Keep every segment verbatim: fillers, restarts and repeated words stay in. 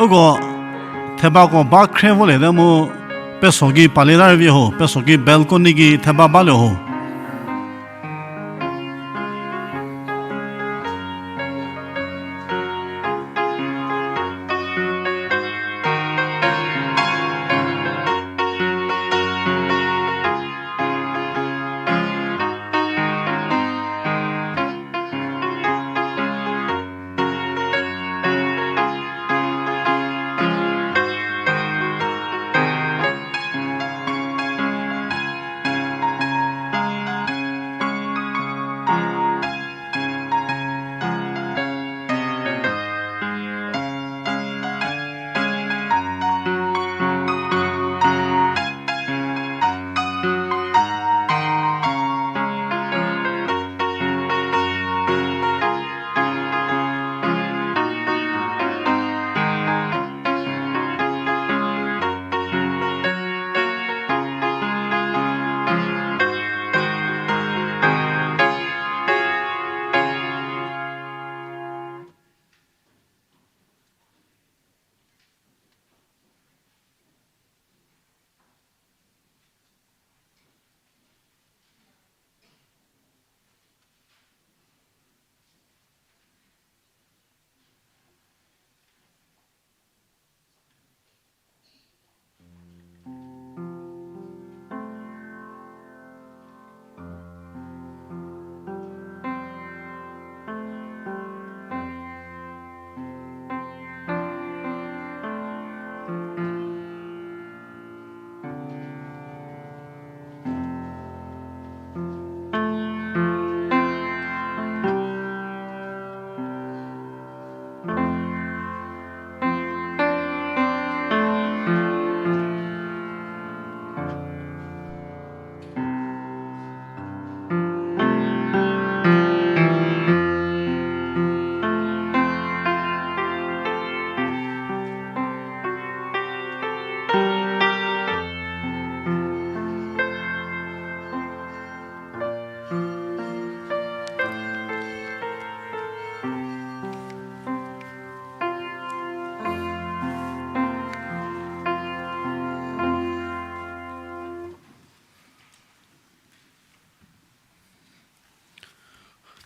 Uko thebako ba khre voliete mu peso gei palie ta rei vi ho, peso gei balcony gei theba balie ho.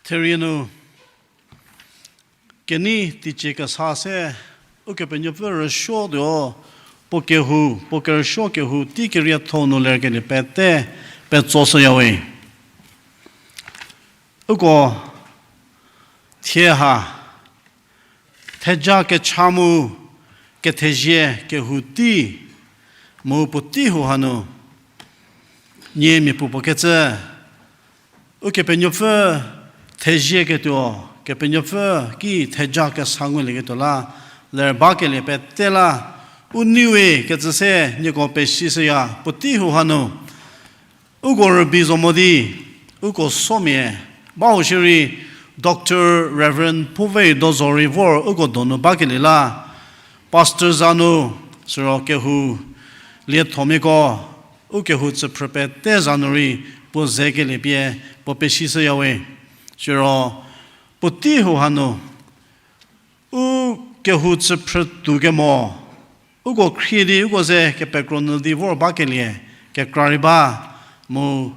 Therie nu kenei teicie kesa se Ukepenuopfü rüsuotuo, puo kehou, puo kerüsuo kehou tei kerietho nu lerkelie pete petsoshüyawe. Uko thie ha theja kecha mu kethezie kehou tei mu puotei hou hanu nie mia puopuo kecü Ukepenuopfü thezieketuo, Kepenuopfü ki theja kesa ngulieketuo la ler bakelie pete la u neiwe kecü se nieko pesishüya. Puotei hou hanu uko rübei zo mo di uko somia ba u shierei Doctor Reverend Puvei Dozorei vor uko donu bakelie la Pastor za nu, siro kehou liethomiako, u kehou tsüphrü pete za nu rei puo zekelie pie puo pesishüyawe. Siro puotei hou hanu u kehou tsüphrü tuo kemo uko khrie di uko ze kepekro nyü di vor bakelie kekra rei ba mu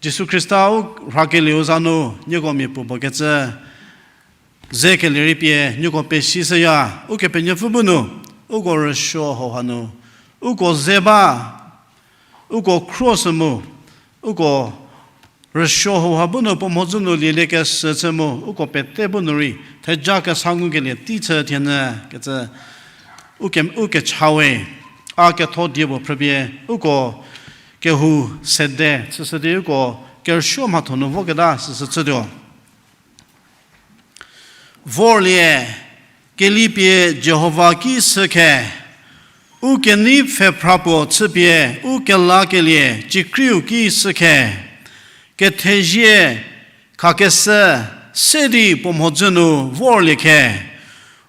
Jisu Khrista u rhakelieu za nu nieko mia puopuo kecü zekelie rei pie nieko pesishüya. Ukepenuopfü bu nu uko rüsuo hau hanu uko ze ba, uko khruoshü mu uko rüsuo hau ha bu nu puo mhodzü nu lieliekeshü chü mu uko pete bu nu rei theja kesa ngukelie tei chü thienyü kecü u ke, u kecha we. A ketho die puo phrüpie uko kehou sede chüshü di uko kerüsuo mhatho nu voketa süsü chütuo. Vorlie, kelipie Jihova ki shükhe, u kenei pfhephra puo chüpie u kelakelie cikriu ki shükhe, kethezie khakeshü se di puo mhodzü nu vorlie khe,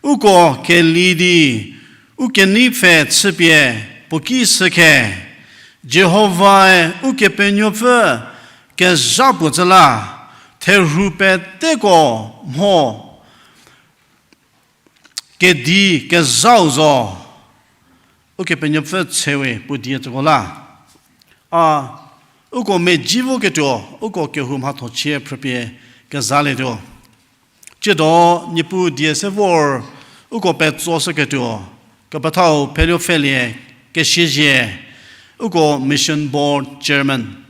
uko keli di u kenei pfhe chüpie puo ki shükhe, Jihovae Ukepenuopfü kezha puo tsü la, therhu peteko mho Kedi kezhau zo, Ukepenuopfü tsewe puo die tsüko la. A, uko medzi voketuo, uko kehou mhatho chie phrüpie kezalietuo. Tsiedo Niepuu die se vor uko petsoshüketuo, kepethau Pheluopfelie Kesiezie, uko Mission Board Chairman.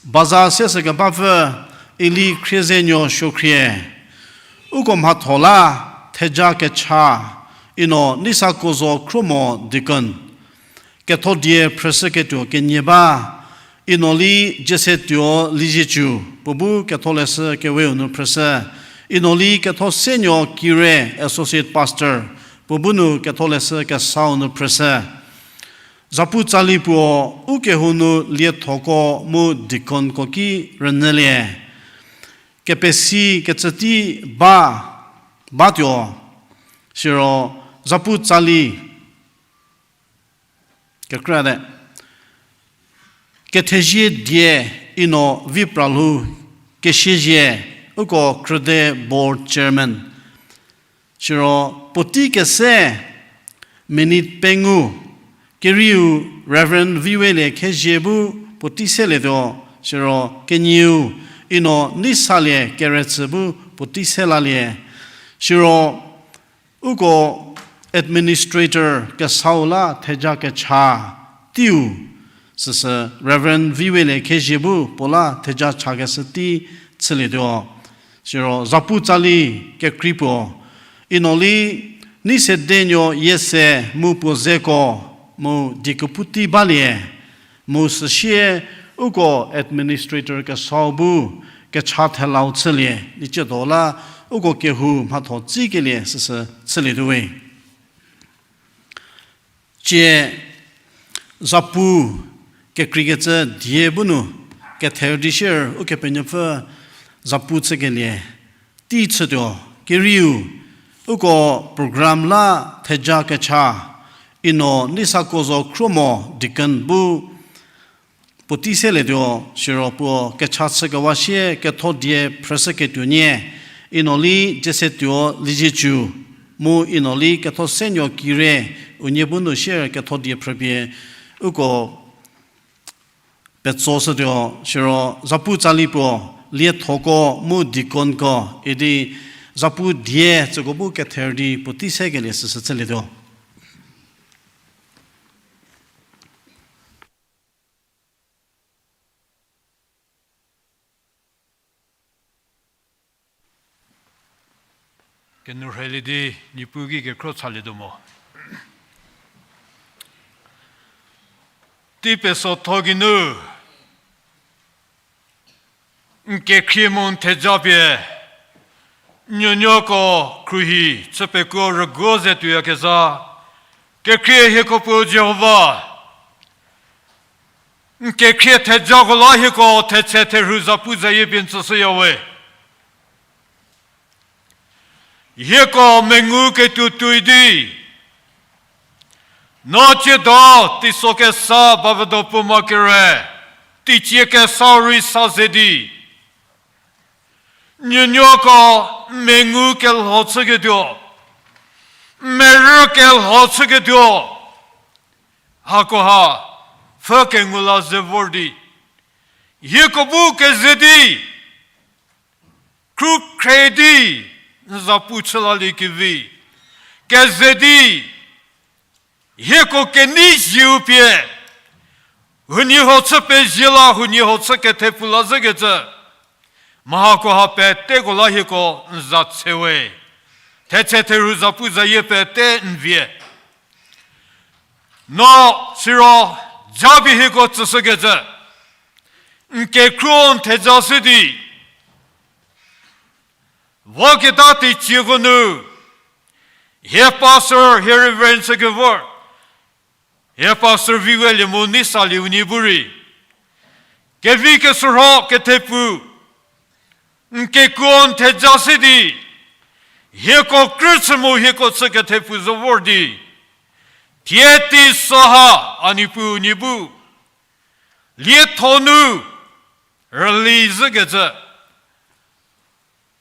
Baza sesü kebapfü Eli Khriezenuo Suokhrie, uko mhatho la theja kecha, ino Neisakozo Khruomo Deacon. Ketho die phrüshüketuo kenie ba, ino li Jese Tuo Liezietsu, puo bu Ketholeshü Keweu nu phrüshü, ino li Kethosenuo Kire Associate Pastor, puo bu nu Ketholeshü Kesau nu phrüshü. Zapu tsali puo, ukehou nu liethoko mu deaconko ki rünyülie. Kepesi kecü tei ba, batuo, siro zapu tsali, kekrüte. Kethezie die ino vi pralhou Kesiezie, uko krüde Board Chairman. Siro puotei kese minute pengou, kerieu Reverend Viwelie Khezie bu puotei selietuo, siro kenieu ino Neisalie Keretsü bu puotei se lalie. Siro uko administrator Kesau la theja kecha teiu, süsü Reverend Viwelie Khezie bu puo la theja chakeshü tei chülietuo. Siro zapu tsali kekrei puo, ino li Neisedenuo Yiese mu puo zeko mu die kepu tei balie, mu süsie uko administrator Kesau bu kecha thelau chülie, iciedo la uko kehou mhatho tsikelie süsü chülietuo we. Tsie zapu kekreikecü die bu nu kethe di sier Ukepenuopfü zapu chükelie tei chütuo, kerieu uko program la theja kecha, ino Neisakozo Khruomo Deacon bu puotei selietuo, siro puo kecha chükewa sie ketho die phrüshüketuo nie, ino li Jese Tuo Liezietsu, mu ino li Kethosenuo Kire, unie bu nu sier ketho die phrüpie uko petsoshütuo, siro zapu tsali puo, liethoko mu deaconko idi zapu die tsüko bu kether di puotei sekelie süsü chülietuo. Kenou rheilie di Niepuu ki kekhro chalietuo mo. Tei pesotho geinu n kekhrie mu n theja pie, n nuonuoko khruohi chü pekuo rüguo ze tuoyakezha kekhrie hieko Puo Jihova, n kekhrie thejako la hieko thetse therhu zapu zayie pie n tsüshüya we. Hieko mengu ketuo tuoi di, no tsiedo teiso kesa bavedo puoma kere, teicie kesa rei sa ze di, n nuonuoko mengu kelho chüketuo, merü kelho chüketuo, hakoha pfhü kengu la ze vor di, hieko bu keze di, khrükhre di, n zapu chü laliekevi, keze di, hieko kenei zieu pie, huoniehuo chü pezie la huoniehuo chü kethepu la zhükecü, mha hakoha peteko la hieko n za tse we. Thetse therhu zapu zayie pete n vie. No siro japie hieko tsüshükecü, n kekhruo n theja se di, voketa teicieko nu, hie pastor, hie reverend chükevor, hie pastor Viwelie mu Neisalie unie bu rei, kevi keshürho kethepu, n kekuo n theja se di, hieko krü chü mu hieko chü kethepu zo vor di, thie teiso ha a Niepuu unie bu lietho nu rüli zhükecü,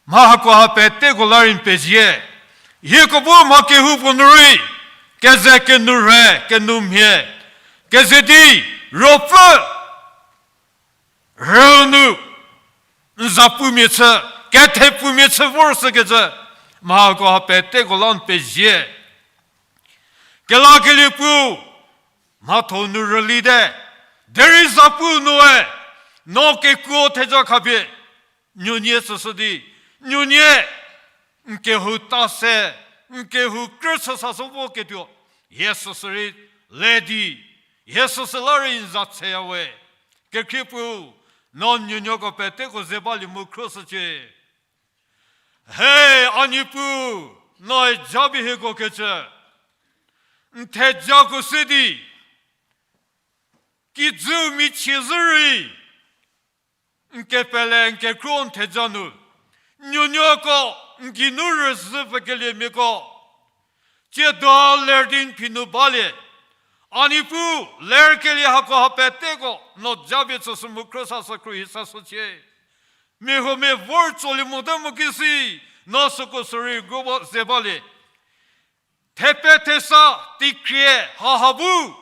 mha hakoha peteko la rei n pezie. Hieko bu mha kehoupuo nu rei, keze kenourhe, kenoumhie, keze di, ruopfü rüu nu, n zapumia chü, kethepfumia chü vor shükecü, mhako ha peteko la n pezie. Kelakelie Puo, mhatho nu rülite, derei zapu noe, no kekuo theja khapie, nuonie süsü di, nuonie, n kehou ta se, n kehou krü chü sa sü vo ketuo, hie süsü rei le di, hie süsü la rei n za tseyawe. Kekhrie Puo, no nuonuoko peteko ze balie mu khruoshücie. He, a Niepuu, noe japie hieko kecü n thejako se di, kijüu michie zhü rei, n kepele n kekhruo n theja nu, nuonuoko n geinu rüzhü pfükeliemiako, tsiedo ler di n phi nu balie. A Niepuu, lerkelie hako ha peteko no japie chüshü mu khruoshashü khruohi sashücie. Mia huomia vor tsolie mote mu kisi, no süko sürei gu ba ze balie. Thepe thesa, teikhrie, haha bu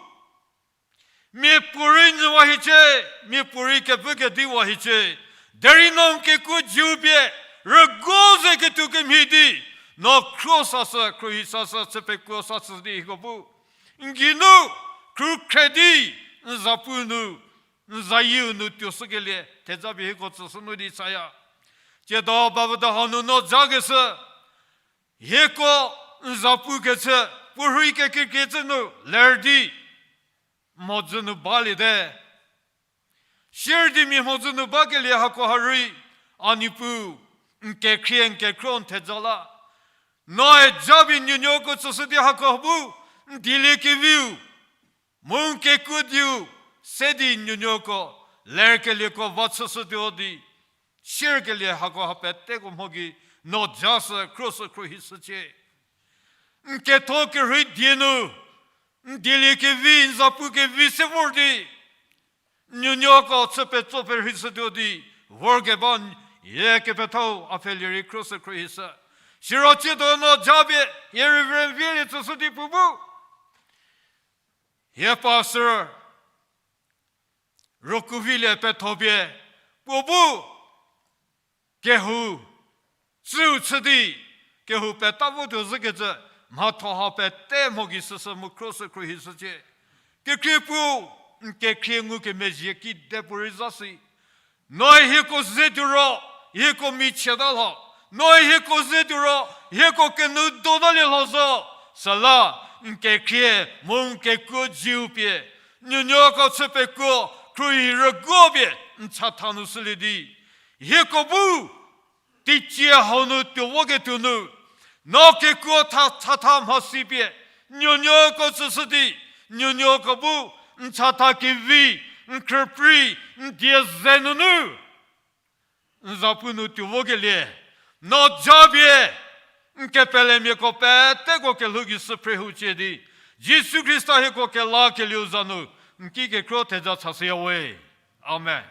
miapuorei nyüwa hiecie, miapuorei kevü kediwa hiecie. Derei no n kekuo jiu pie, rüguo ze ketuo kemhie di, no khruoshashü khruohi sashü chü pekuo sashü di hieko bu n geinu khrukhre di, n zapu nu, n zayieu nu tuoshükelie thejapie hieko tsüshü nu di chaya. Tsiedo bavüdo hanu no jakeshü, hieko n zapu kechü, puorhei kekekie cü nu ler di, mhodzü nu baliete. Sier di mia mhodzü nu bakelie hako ha rei, a Niepuu, n kekhrie n kekhruo n theja la, noe japie nuonuoko tsüshü di hako bu, n dieliekeviu, mu n kekuo dieu, se di nuonuoko, lerkelieko va chüshütuo di, sierkelie hako ha peteko mho gei, no jashü khruoshü khruohishücie. N ketho kerhei die nu, n dieliekevi, n zapu kevi se vor di, nuonuoko chü petso perheishütuo di, vorkeba n-, ye kepethau a pfhelie rei khruoshü khruohishü. Siro tsiedo no japie, hie Reverend Vielie tsüshü di puo bu, hie pastor, Rokuvilie Pethopie, puo bu kehou tsüu chü di, kehou peta votuo zhükecü, mhatho ha pete mho gei süsü mu khruoshü khruohishücie. Kekhrie Puo, n kekhrie ngukemezhie kidepuorei zasi, noe hieko ze tuo ro, hieko michieta lho. Noe hieko ze tuo ro, hieko kenu dotalie lho zo. Süla, n kekhrie mu n kekuo jiu pie, nuonuoko chü pekuo, khruohi rüguo pie, n chatha nu shülie di, hieko bu teicie hau nu tuo voketuo nu, no kekuo tha chatha mhasi pie, nuonuoko tsüshü di, nuonuoko bu n chatha kevi, n khrüprei, n die ze nunu n zapu nu tuo vokelie, no japie, n kepelemiako peteko kelhou gei sü phre houcie di, Jisu Khrista hieko kelakelieu za nu, n ki kekhruo theja chashüyawe. Amen.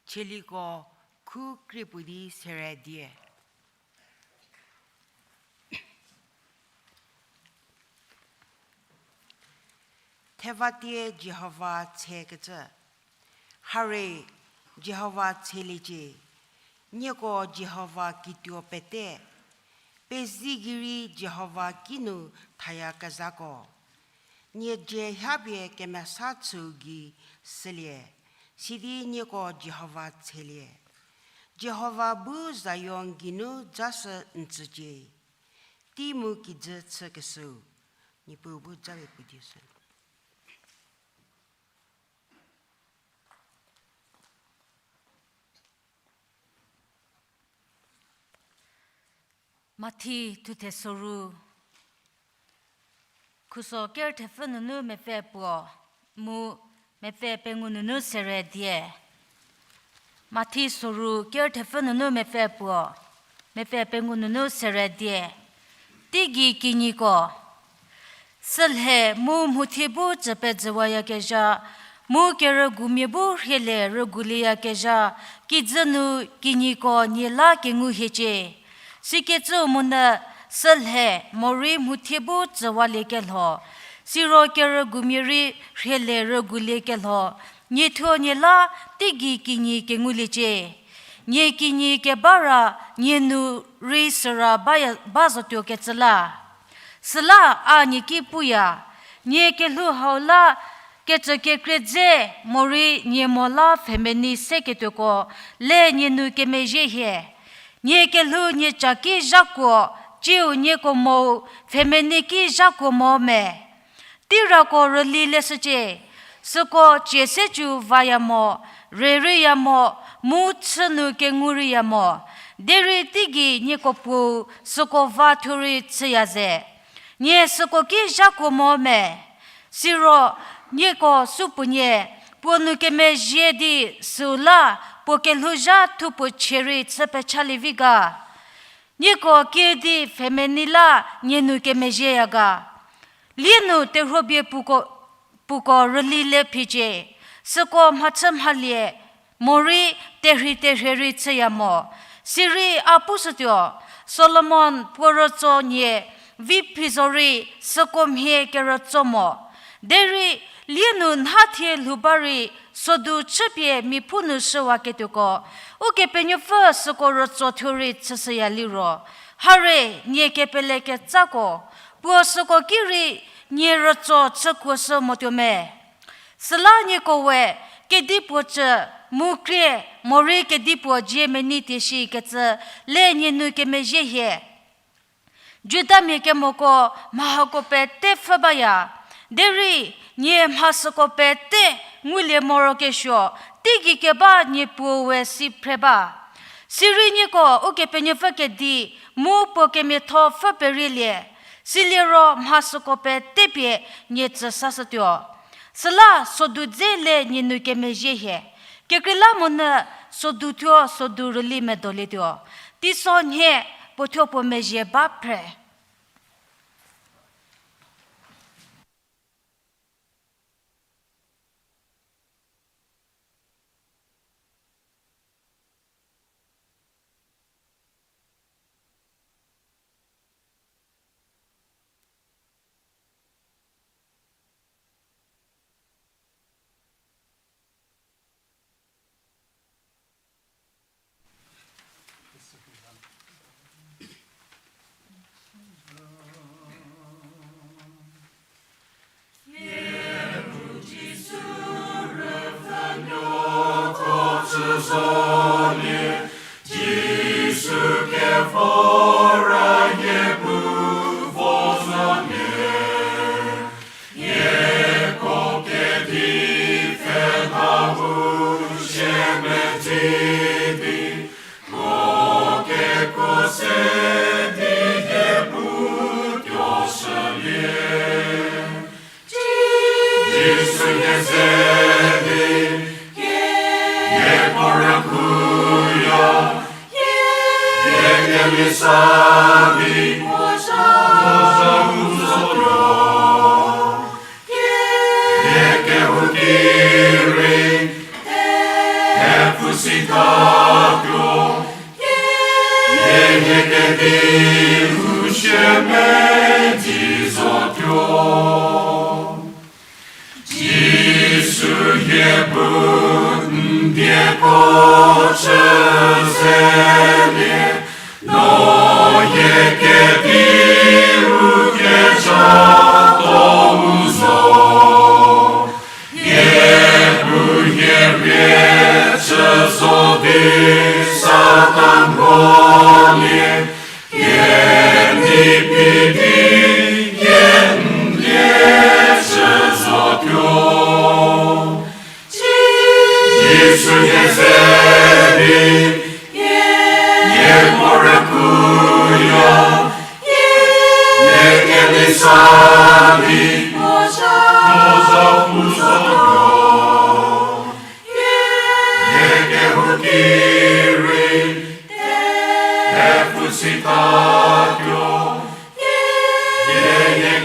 Tsaliko khu kriepuo di sere die. Thevatie Jihova tshekecü. Hare, Jihova tsheliecie, nieko Jihova kituo pete, pezie gei rei Jihova kinu thayakezhako. Nie dzie hapie kemesa chüu gei sülie, sidi nieko Jihova tshelie. Jihova bu Zion geinu jashü n tsücie. Tei mu kijü chükeshüu, Niepuu bu japie puo die shü. Mathi thuthe soru, khuso ker thepfü nunu mepfü puo, mu mepfü pengou nunu sere die. Mathi soru ker thepfü nunu mepfü puo, mepfü pengou nunu sere die. teigei kinyiko. Sülhe mu mhothie bu tsü pejüwayakezha, mu kerügumia bu rhielie rügulieyakezha, kijü nu kinyiko nie la kengu hiecie. Sikecü monyü sülhe morei mhothie bu tsüwaliekelho, siro kerügumia rei rhielie rüguliekelho, nie thuo nie la teigei kinyi kenguliecie. Nie kinyi keba ra nie nu rei süra ba ya, ba zotuokecü la. Süla a nie ki puya, nie kelhou hau la kecükekrie dze morei nie mo la pfhemenei seketuoko le nie nu kemezhie hie. Nie kelhou nie ca ki zhakuo, ciu nieko mou pfhemenei ki zhakuo mo me. Teirako rüli leshücie, süko cie se cu vaya mo, rereiya mo, mu chü nu kengu reiya mo, derei teigei nieko Puou süko va thuo rei chüya ze. Nie süko ki zhakuo mo me. Siro nieko supuonie puo nu kemezhie di süu la puo kelhouzha thupuo chie rei chü pechalie vi ga. Nieko kiüdi pfhemenei la nie nu kemezhieya ga. Lie nu terhuo bie puko, puko rüli le phicie, süko mhachü mhalie morei terhei terhie rei chüya mo. Sirei a pushütuo, Solomon puo rütso nie vi phi zorei süko mhie kerütso mo. Derei lie nu nha thie lhou ba rei sodu chüpie miphu nu shüwaketuoko Ukepenuopfü süko rütso thuo rei chüshüya liro, hare nie kepele ketsako, puo süko ki rei nie rütso chükuoshü motuo me. Süla nieko we kedipuo cü mu krie morei kedipuo dzie menei tie shikecü le nie nu kemezhie hie. Judamia kemoko mha hako pete pfhü baya, derei nie mha süko pete ngulie morokesuo, teigei keba nie Puou we si phre ba. Sirei nieko Ukepenuopfü kedi mu puo kemiatho pfhü perielie, siliro mha süko pete pie nie tsü sashütuo. Süla sodu dze le nie nu kemezhie hie. Kekreilamonyü sodu thuo sodu rüli medolietuo. Teiso nhie puo thuo puo mezhie ba phre. Jisu hie bu n dieko chü zelie, no hie kediu kezhatho u zo. Hie bu hie rie chü zo di Satan rholie, hie di phi di hie n lie chü zotuo. Jisu hie ze di, hie morokuoyo, hie kenei sa di, puo za pu zotuo. Hie kehouki rei, hie pfhü sitatuo.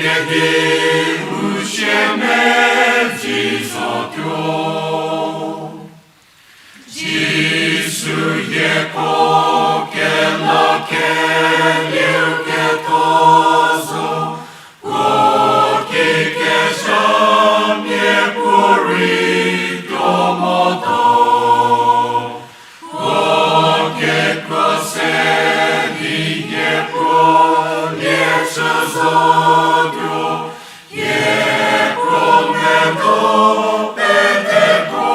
Kedi u shie medzi zotuo. Jisu hieko kela kelieu ketho zo, ko ki kezhamia puo rei tuo motuo. Ko kekuo se di hieko lie chü zotuo, hieko medo peteko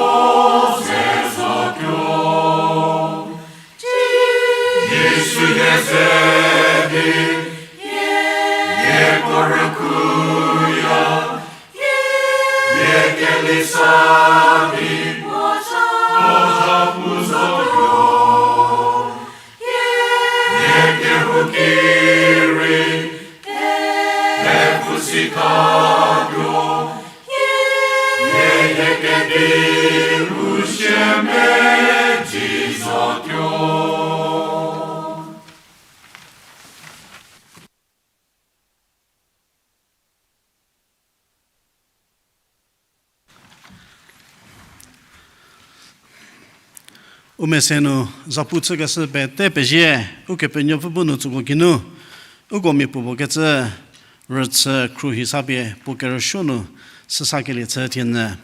ze zotuo. Jisu hie ze di, hieko rükuoya, hie kelisa di puo zha pu zotuo. Hie kehouki rei pfü si thatuo, hie kedi u shie medzi zotuo. U mese nu zapu chükeshü pete pezie, Ukepenuopfü bu nu tsüko geinu uko mia puopuo kecü rüchü khruohi sa pie puo kerüsuo nu süsa kelie chü thienyü.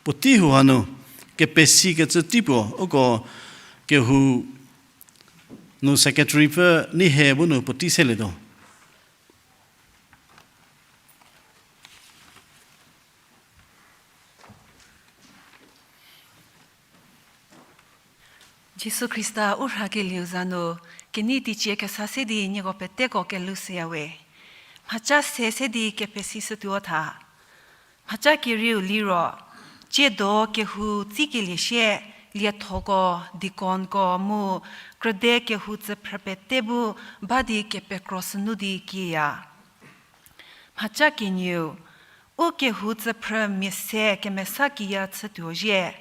Puotei hau hanu kepesikecü tei puo uko kehou nu secretary pfü Neihe bu nu puotei selietuo. Jisu Khrista u rhakelieu za nu, kenei teicie kesa se di nieko peteko kelhou shüyawe. Mhaca se se di kepesishütuo tha. Mhaca kerieu liro, tsiedo kehou tsikelie sie, liethoko, deaconko mu, krüde kehou tsüphrü pete bu ba di kepekro sünu di kieya. Mhaca kenieu, u kehou tsüphrü mia se kemesa kiya chütuo zhie.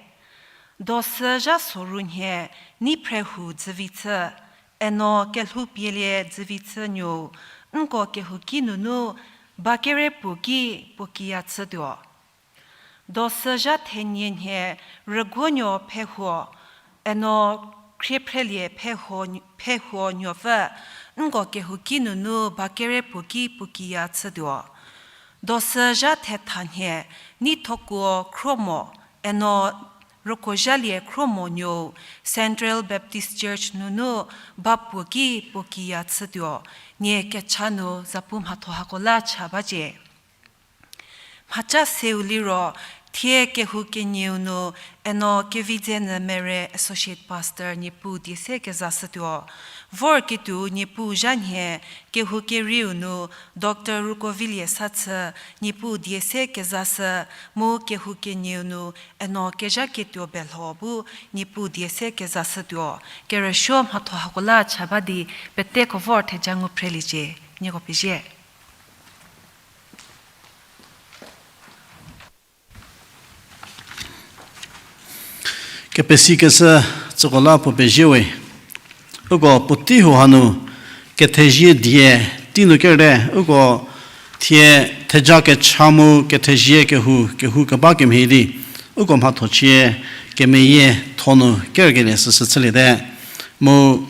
Dosü zha soru nhie, Neiphrehou Dzüvichü, eno Kelhoupielie Dzüvichü nuou, nko kehouki nunu ba kere puo ki puo kiya chütuo. Dosü zha thenie nhie, Rüguonuo Phehuo, eno Khriephrelie Phehuo, Phehuo nuopfü, nko kehouki nunu ba kere puo ki puo kiya chütuo. Dosü zha thetha nhie, Neithokuo Khruomo, eno Rükuozhalie Khruomo nuou, Central Baptist Church nunu ba puo ki puo kiya chütuo. Nie kecha nu zapu mhatho hako la cha bacie. Mhaca seu liro, thie kehou kenieu nu, eno Kevidzenyü Mere Associate Pastor Niepuu die se kezashütuo. Vorketuo Niepuu zha nhie, kehou kerieu nu, Doctor Rükuovilie Sachü, Niepuu die se kezashü, mu kehou kenieu nu, eno kezhaketuo belho bu, Niepuu die se kezashütuo. Kerüsuo mhatho hako la cha ba di, peteko vor theja ngu phreliecie, nieko pezie. Kepesikeshü tsüko la puo pezie we. Uko puotei hau hanu kethezie die tei nu kerte, uko thie theja kecha mu kethezie kehou, kehou keba kemhie di, uko mhathochie kemeyie tho nu kerkelie süsü chüliete. Mu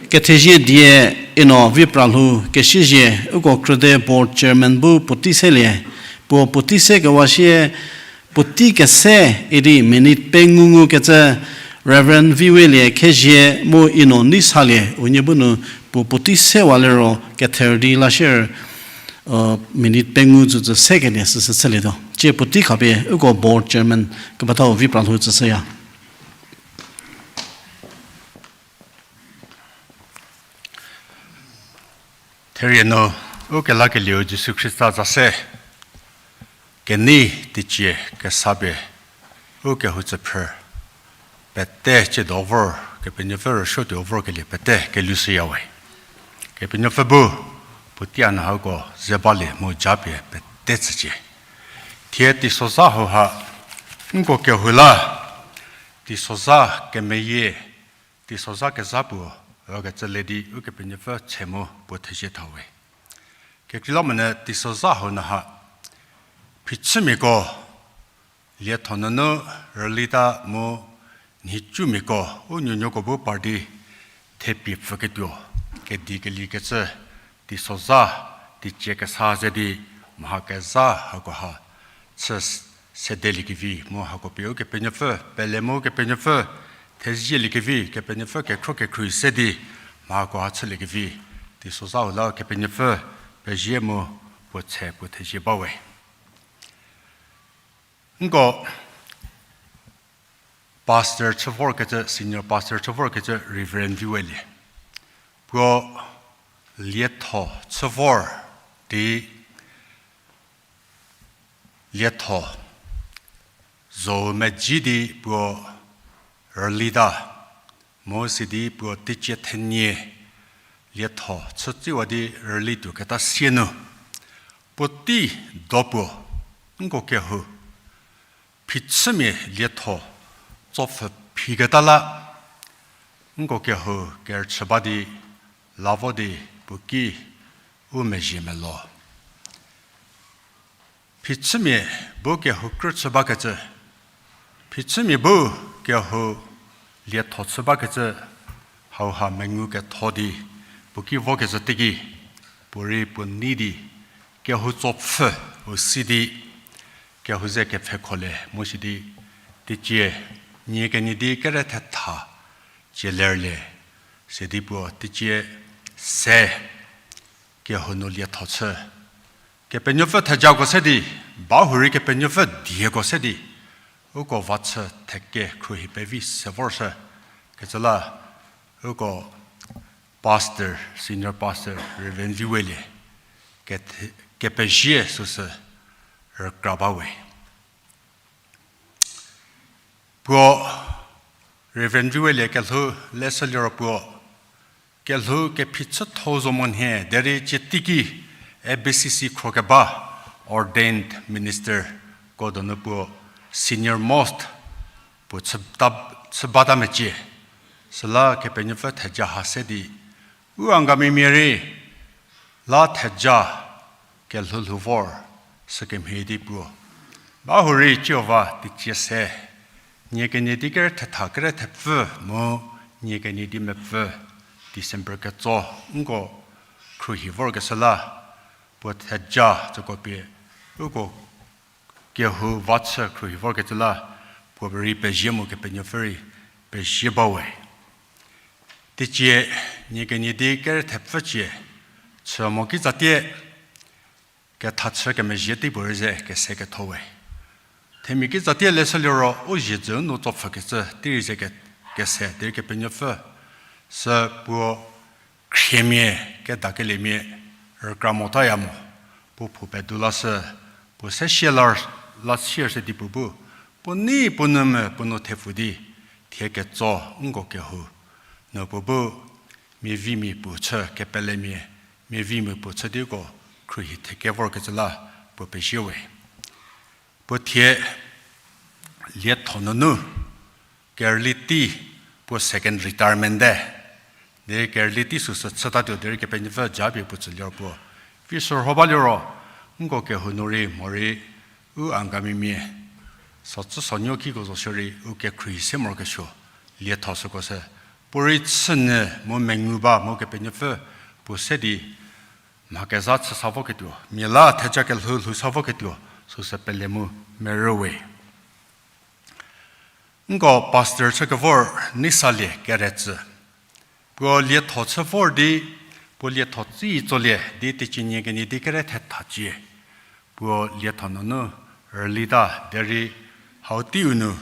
kethezie die Eno Vipralhou Kesiezie, uko krüde board chairman bu puotei selie, puo puotei sekewa sie puotei kese idi minute pengou ngukecü Reverend Viwelie Khezie mu Eno Neisalie unie bu nu puo puotei sewa liro kether di la share, minute pengou tsütsü sekelie süsü chülietuo. Tsie puotei khapie uko board chairman kepethau Vipralhou tsüshüya. Therie nu, ukelakelieu Jisu Khrista za se, kenei teicie kesa pie, ukehou tsüphrü, pete tsiedo vor, Kepenuopfü rüsuotuo vorkelie pete kelhoushüyawe. Kepenuopfü bu, puotei a nu hako ze balie mu japie pete tsücie. Thie teisozha hauha, nko kehou la, teisozha kemeyie, teisozha kezha puo, ükecü le di Ukepenuopfü tse mu puo thezie thawe. Kekreilamonyü teisozha hau nu ha, phichümiako lietho nunu rülita mu nhicumiako u nuonuoko bu par di thepie pfüketuo, kedikelie kecü teisozha, teicie kesa ze di mha kezha hakoha chü sedeliekevi mu hako pie Ukepenuopfü pele mu Ukepenuopfü thezieliekevi, Kepenuopfü kekhro kekhruohi se di mha hakoha chüliekevi, teisozha u la Kepenuopfü pezie mu puo tshe puo thezie bawe. Nko pastor chü vorkecü, senior pastor chü vorkecü Reverend Viwelie. Puo lietho chü vor di lietho zo medzi di puo rülita, mu sidi puo teicie thenie lietho chütsiwa di rüli tuoketa sie nu, puotei do puo, nko kehou phichümia lietho tsopfhü phiketa la, nko kehou kerüchü ba di la vo di puo ki u mezhie melo. Phichümia bu kehou krü chü bakecü, phichümia bu kehou lietho chü bakecü, hauha mengu ketho di puo ki vokecü teiki, puorei puo nei di kehou tsopfhü u si di kehou ze kepfhekholie mu sidi teicie nie kenie di kere thetha cie lerlie, sidi puo teicie se kehou nu lietho chü, Kepenuopfü thejako se di, ba hurei Kepenuopfü dieko se di, uko va chü theke khruohi pevi se vorshü kecü la, uko pastor, senior pastor Reverend Viwelie kethe-, kepezie süsü rükra bawe. Puo Reverend Viwelie kelhou leshü liro puo kelhou kephi chütho zo mo nhie derei cie teiki A B C C khro keba ordained ministerko donu puo senior most puo chü ta, chü bata mecie. Süla Kepenuopfü theja ha se di u Angamimia rei la theja kelhou lhou vor sükemhie di puo, ba hurei Jihova teicie se nie kenie di kere thetha kere thepfü mu nie kenie di mepfü December ketso nko khruohi vorkeshü la, puo theja tsüko pie uko kehou va chü khruohi vorkecü la, puo rei pezie mu Kepenuopfü rei pezie bawe. Teicie nie kenie di kere thepfü cie chü mo kitsatie kethachü kemezhie tei puorei ze kese ketho we. Themia kitsatie leshü liro u zhie dzü nu tsopfhükecü tei rei ze ke-, kese derei Kepenuopfü sü puo khriemia, kedakeliemia rükra motaya mo, puo phou pedu lashü, puo se sie la, la sier se di puo bu, puo nei puo nou me puo nou thepfu di, thie ketso nko kehou nu puo bu, miavimia puo chü kepelemia, miavimia puo chü di uko khruohi theke vorkecü la puo pezie we. Puo thie lietho nunu kerüli tei puo second retirement te. Derei kerüli tei süsü chütatuo derei Kepenuopfü japie puo tsü liro puo vi shürho ba liro, nko kehou nu rei morei u Angamimia sacü sanuo kiko zo shierei u kekhruohi se morokesuo lietho süko se puorei chünyü mu mengu ba mu Kepenuopfü puo se di mha kezha chü sa voketuo, mia la theja kelhou lhou sa voketuo süsü pele mu merü we. Nko pastor chü kevor Neisalie Keretsü. Puo lietho chü vor di, puo lietho tsi tsolie di teicie nie kenie di kere thetha cie puo lietho nunu rülita derei hau teiu nu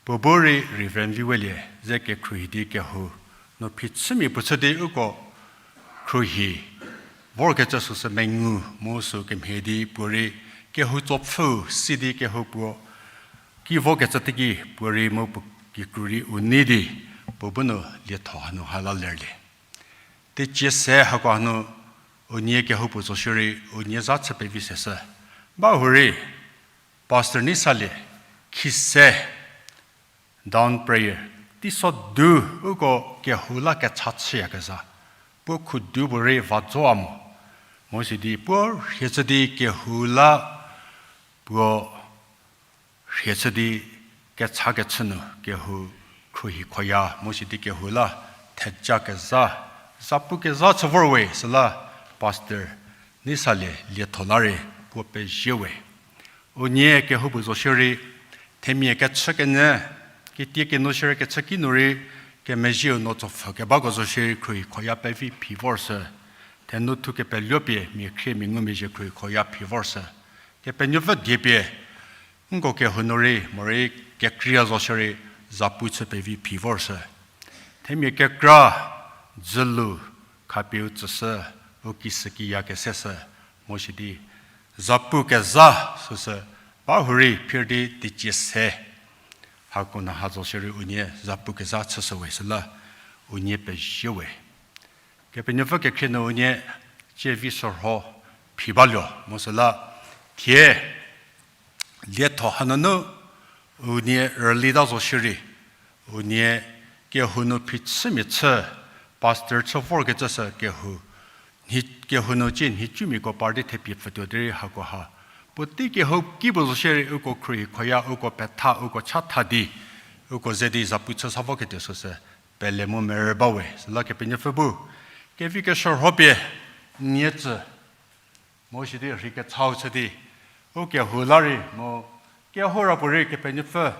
puo bu rei Reverend Viwelie ze kekhruohi di kehou nu phichümia puo chü di uko khruohi vorkecü süsü mengu mu sü kemhie di puorei kehou tsopfhü si di kehou puo ki vokecü teiki puorei mu puo kikru rei u nei di puo bu nu lietho hanu ha la lerlie. Teicie se hako hanu unie kehoupuo zo shierei unie za chü pevi seshü. Ba hurei, Pastor Neisalie, khise, dawn prayer, teiso du uko kehou la kecha chüyakezha, puo khudu puorei va zoa mo. Mo sidi puo rhie chü di kehou la, puo rhie chü di kecha kechü nu kehou khruohi khoya, mo sidi kehou la theja kezha, zapu kezha chü vor we süla Pastor Neisalie lietho la rei puo pezie we. Unie kehoupuo zo shierei, themia kechü kenyü, ketie kenu shierei kechü kinu rei, kemezhieu no tsopfhü kebako zo shierei khruohi khoya pevi phi vor shü. Thenu thu kepeluopie mia khrie mia ngumezhie khruohi khoya phi vor shü. Kepenuopfü die pie, nko kehou nu rei, morei kekreiya zo shierei, zapu chü pevi phi vor shü. Themia kekra, dzülu, khapieu tsüshü, u kisükiya kese shü, mo sidi, zapu kezha süsü, ba hurei phir di teicie se. Hako nu ha zo shierei unie zapu kezha chüshü we süla, unie pezie we. Kepenuopfü kekhrie nu unie, cievi sürho, phi baluo, mo süla, thie, lietho hanunu, unie rülita zo shierei, unie kehou nu phichümia chü, pastor chü vorkecü sü kehou, kehou nu cie nhicumiako par di thepie pfütuo derei hako ha. Puotei kehouki puo zo shierei uko khruohi khoya, uko petha, uko chatha di, uko ze di zapu chü sa voketuo süsü, pele mu merü ba we, süla Kepenuopfü bu, kevi keshürho pie, nie tsü, mo sidi rhei kechau chü di, u kehou la rei mu, kehou ra puorei Kepenuopfü,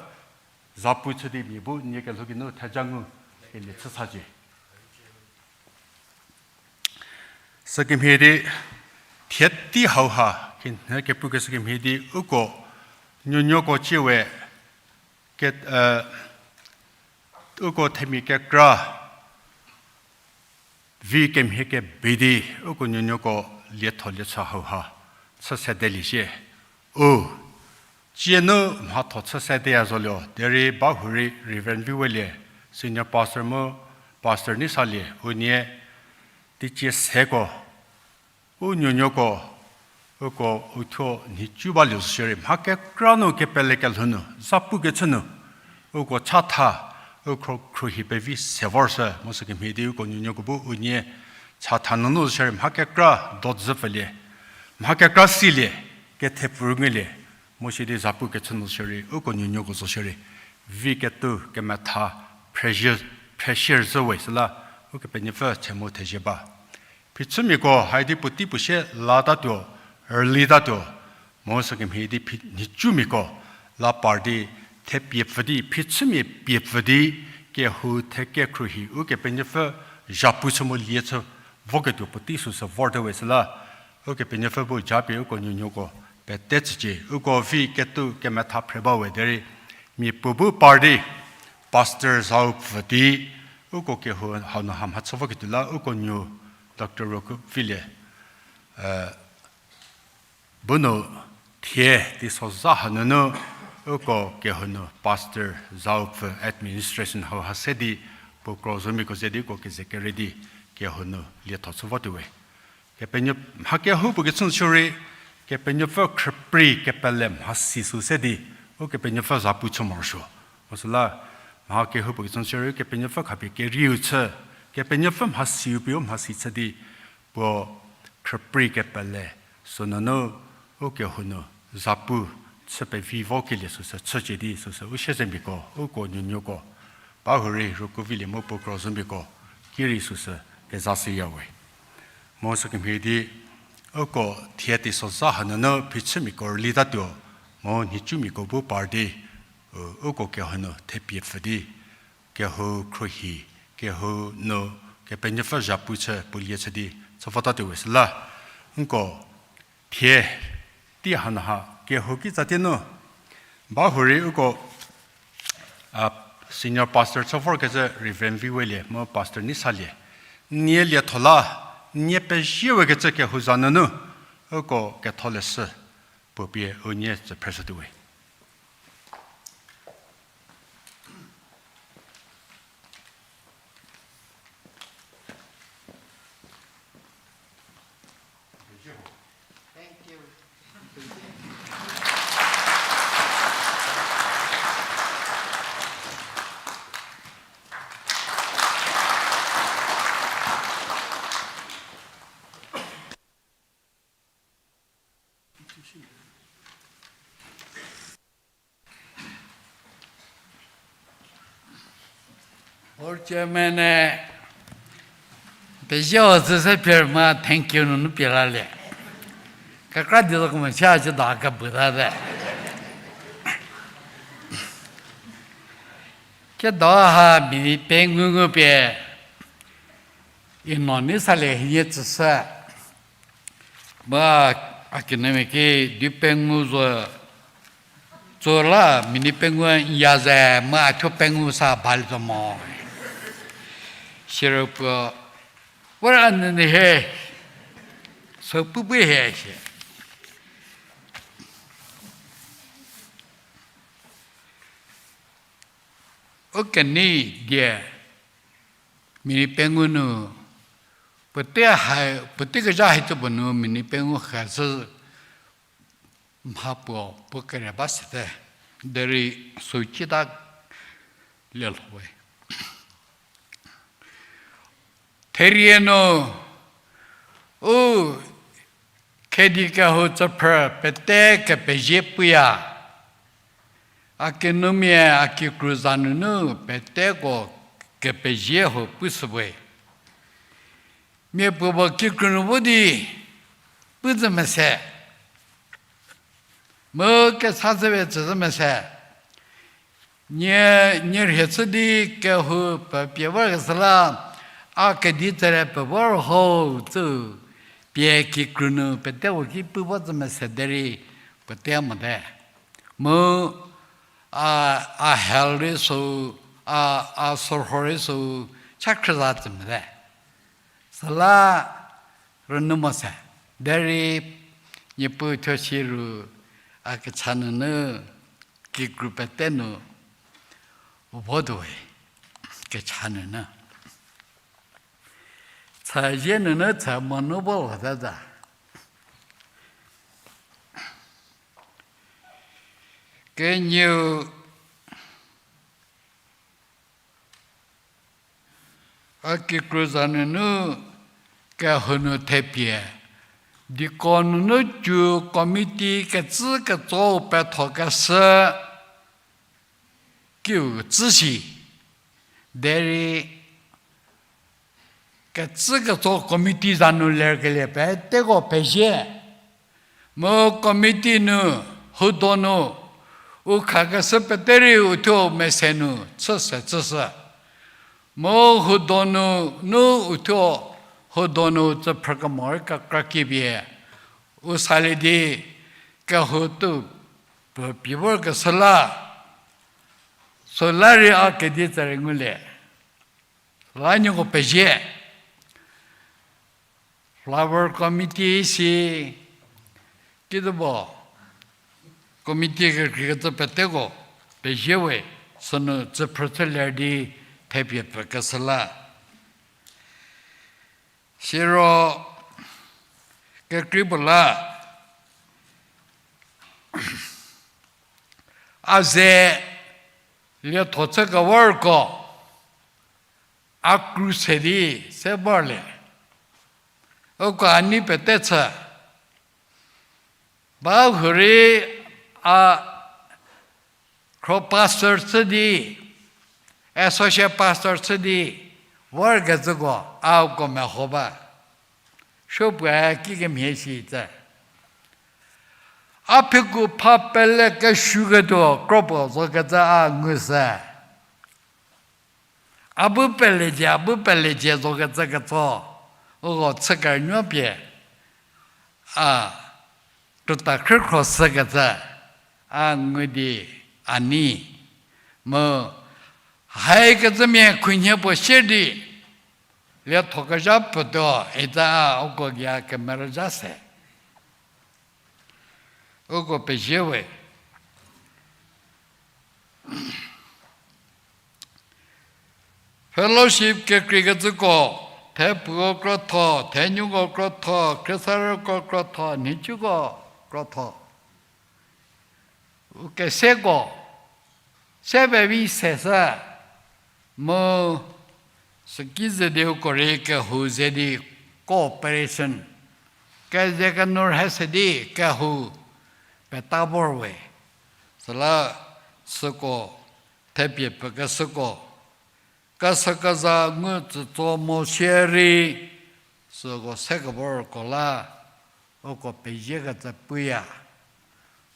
zapu chü di mia bu nie kelhou geinu theja ngu, kelie chü sacie. Sükemhie di, thie tei hauha, khinhie kepukeshü kemhie di, uko, nuonuoko ciewe, ke, uko themia kekra, vi kemhie kebi di, uko nuonuoko lietho liechü hauha, chü sedelie sie. U, cie nu mhatho chü sedeya zolie, derei ba hurei Reverend Viwelie, Senior Pastor mu, Pastor Neisalie, unie, teicie seko, u nuonuoko, uko uthuo nhicu balie zo shierei, mha kekra nu kepele kelhou nu, zapu kechü nu, uko chatha, uko khruohi pevi se vor shü, mo sükemhie di uko nuonuoko bu unie, chatha nunu zo shierei, mha kekra dodzü pfülie, mha kekra silie, kethepfü rünyülie, mo sidi zapu kechü nu shierei, uko nuonuoko zo shierei, vi ketuo kemetha, pressure, pressure zhü we süla, Ukepenuopfü chü mu thezie ba. Phichümiako haidi puotei puo sie latatuo, rülitatuo, mo sükemhie di phi-, nhicumiako la par di, thepie pfü di, phichümia pie pfü di, kehou theke khruohi, Ukepenuopfü zhapu chü mu lie chü, voketuo puotei süsü vorte we süla, Ukepenuopfü bu japie uko nuonuoko pete tsücie, uko vi ketuo kemetha phre ba we derei, mia puo bu par di, Pastor zau pfü di, uko kehou hau nu ha mhachü voketuo la, uko nuo Doctor Rokuvilie, bu nu thie teisozha hanunu, uko kehou nu Pastor zau pfü administration hau ha se di, puo kro zomiako ze di uko keze kere di, kehou nu lietho chü votuo we. Kepenuo-, mha kehoupuo kechü shierei, Kepenuopfü khrüprei kepele mhasi sü se di, Ukepenuopfü zhapu chü morosuo. Mu süla, mha kehoupuo kechü shierei, Kepenuopfü khapie kerieu chü, Kepenuopfü mhasiu pie u mhasi chü di, puo khrüprei kepele, sünunu, u kehou nu, zhapu, chü pevi vokelie süsü chücie di süsü u siezemiako, uko nuonuoko, ba hurei Rokuvilie mu puo kro zomiako, ki rei süsü kezashüya we. Mu sükemhie di, uko thie teisozha hanunu phichümiako rülitatuo, mu nhicumiako bu par di, u, uko kehou nu thepie pfü di, kehou khruohi, kehou nu, Kepenuopfü zhapu chü puo lie chü di, chü votatuo we süla, nko, thie, tei hanu ha, kehou kitsatie nu, ba hurei uko, a, senior pastor chü vorkecü Reverend Viwelie mu Pastor Neisalie, nie lietho la, nie pezie wekecü kehou za nunu, uko ketholeshü, puo pie unie tsü phreshütuo we. Board chairman-e pezie-u zü se pie ma thank you nunu pie lalie. Kekra di zo kemo sia cü da kebu ta te. Kedo ha mini pengou ngu pie, i no ni salie hienie tsüshü. Ba, a kinumia ki di pengou zo, tso la mini pengou n ya ze, mu a thuo pengou sa bali zo mo. Siro puo, vor a nunu he, so pupu he sie. U kenei die, mini pengou nu, puotei ha, puotei kezha hie tso puo nu mini pengou khashü mha puo, puo kere ba sete, derei süu cita lielho we. Therie nu, u khedi kehou tsüphrü pete kepezie puya. A kinumia a kikru za nunu peteko kepezie ho pushüwe. Mia puo puo kikru nu vo di pu zü mese. Mu kesa züwe tsü zü mese. Nie, nie rhie chü di kehou pe pie vorkeshü la, a kedi tsere pe vor ho tsü pie kikru nu peteko ki pu vo zü mese derei puotei mote. Mu a, a health rei sü, a, a sorho rei sü, cha khrüza tsü mote. Süla rünyü mo se, derei Niepuu thuo si ru a kecha nunu kikru pete nu votuowe, kecha nunu. Chazie nunu cha monu vo lhote za. Kenieu a kikru za nunu kehou nu thepie, deacon nunu cü committee kecü ketso pethokeshü kiu tsü shi. Derei kecü ketso committee za nu lerkelie peteko pezie. Mu committee nu, hudonu, u khakeshü pete rei u thuo mese nu chü se chüshü. Mu hudonu, nu u thuo, hudonu tsüphrü kemo rei kekra kipie u salie di kehou tuo pie vorkeshü la, süla rei a kedi tsere ngulie. La nieko pezie. Flower committee si, kituo committee kekreikecü peteko pezie we, sünu tsüphrü chü ler di thepie pfükeshü la. Siro kekrei puo la, a ze lietho chü kevorko, a kru se di se vorlie. Uko a nei pete chü. Ba hurei a khro pastor chü di, associate pastor chü di, vorkecüko a uko meho ba. Supuoe kikemhie shi tse. A phiku pha pele kesuoketuo kropuo zokecü a ngu se. A bu pelezie, a bu pelezie zokecü ketso, uko chü kerünuo pie, a, tuota khrükhro shükecü, a ngu di, a nei, mu, haikecümia khunhie puo sie di, lietho kezha puotuo, ita a uko gei a kemerüzha se. Uko pezie we. Fellowship kekreikecüko, thepuoko krotho, thenuko krotho, khriesarüko krotho, nhicuko krotho. U keseko, se pevi seshü, mu süki ze di uko rei kehou ze di cooperation, keze kenu rhe se di kehou, peta vor we. Süla süko, thepie pekeshüko, kasa kaza ngu tsütso mo shierei, süko se kevorko la, uko pezie kecü puya.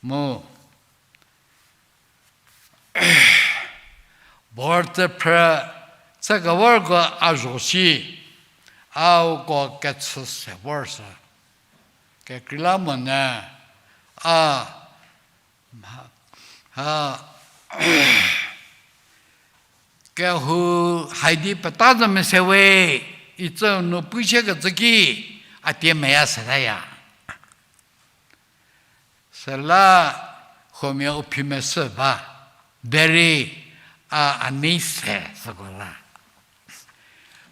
Mu vor tsüphrü se kevorko a zho shi, a uko kechü se vor sü. Kekreilamonyü, a, ha, kehou haidi peta zo mese we, itsü nu pushie kecü ki, a tie meya setaya. Süla huomia u phi mesü ba, derei a, a nei se süko la.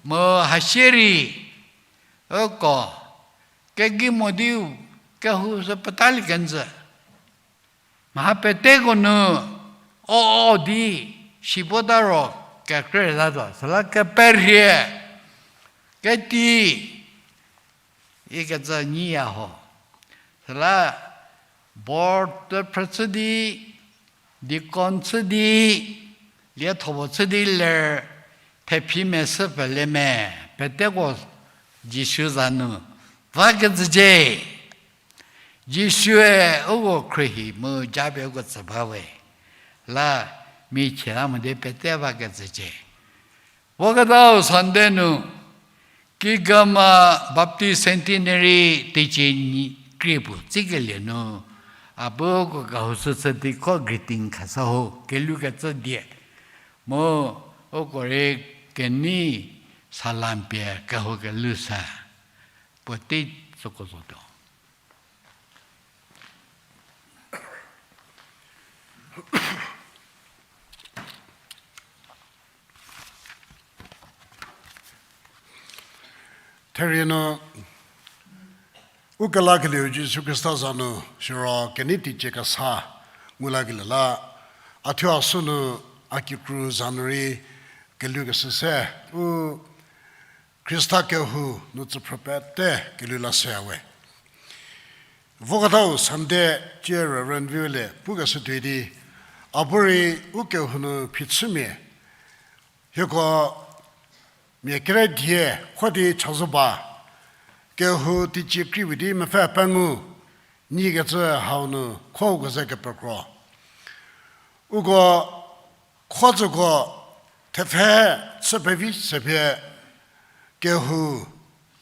Mu hashierei, uko, kegi mo di kehou sü petalie kenjü. Mha peteko nu, o, o di, si bota ro, kekre ta zo, süla keperhie, keti, ikecü nyiya ho. Süla board phrü chü di, deacon chü di, lietho puo chü di ler, thephi mesü pele me, peteko Jisu za nu va kecücie. Jisue uko khruohi mu japie uko tsü ba we. La michie la mo di pete va kecücie. Voketau Sunday nu, Kigama Baptist Centenary teicie nyi krie puo tsikelie nu, a bu uko kehou süsü di ko greeting khashü ho, kelhou kecü die. Mu uko rei kenei salam pie kehou kelhou sü puotei süko zotuo. Therie nu, u kelakelieu Jisu Khrista za nu, siro kenei teicie kesa ngu lakelie la, a thuo a sünu a kikru za nu rei kelhou keshü se, u Khrista kehou nu tsüphrü pete kelhou la shüya we. Voketau Sunday cie Reverend Viole pukeshü tuoi di, a bu rei u kehou nu phichümia, hieko mia kere die kho di chazou ba, kehou teicie krie puo di mepfü pengou, nyikecü hau nu kho uko ze kepekro. Uko kho tsüko thepfhe chü pevi se pie kehou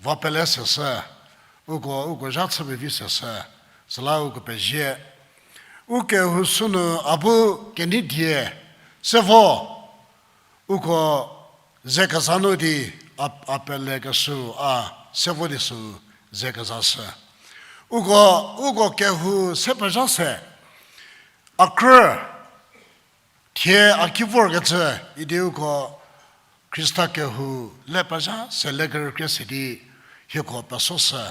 va pele seshü, uko, uko zha chü pevi seshü, süla uko pezie. U kehou sünu a bu kenei die se vo, uko ze keza nu di a, a pelekeshü a se vo di sü ze keza shü. Uko, uko kehou se pezha se, a krü, thie a ki vorkecü, idi uko Khrista kehou le pezha se le kerükrie se di hieko pesoshü.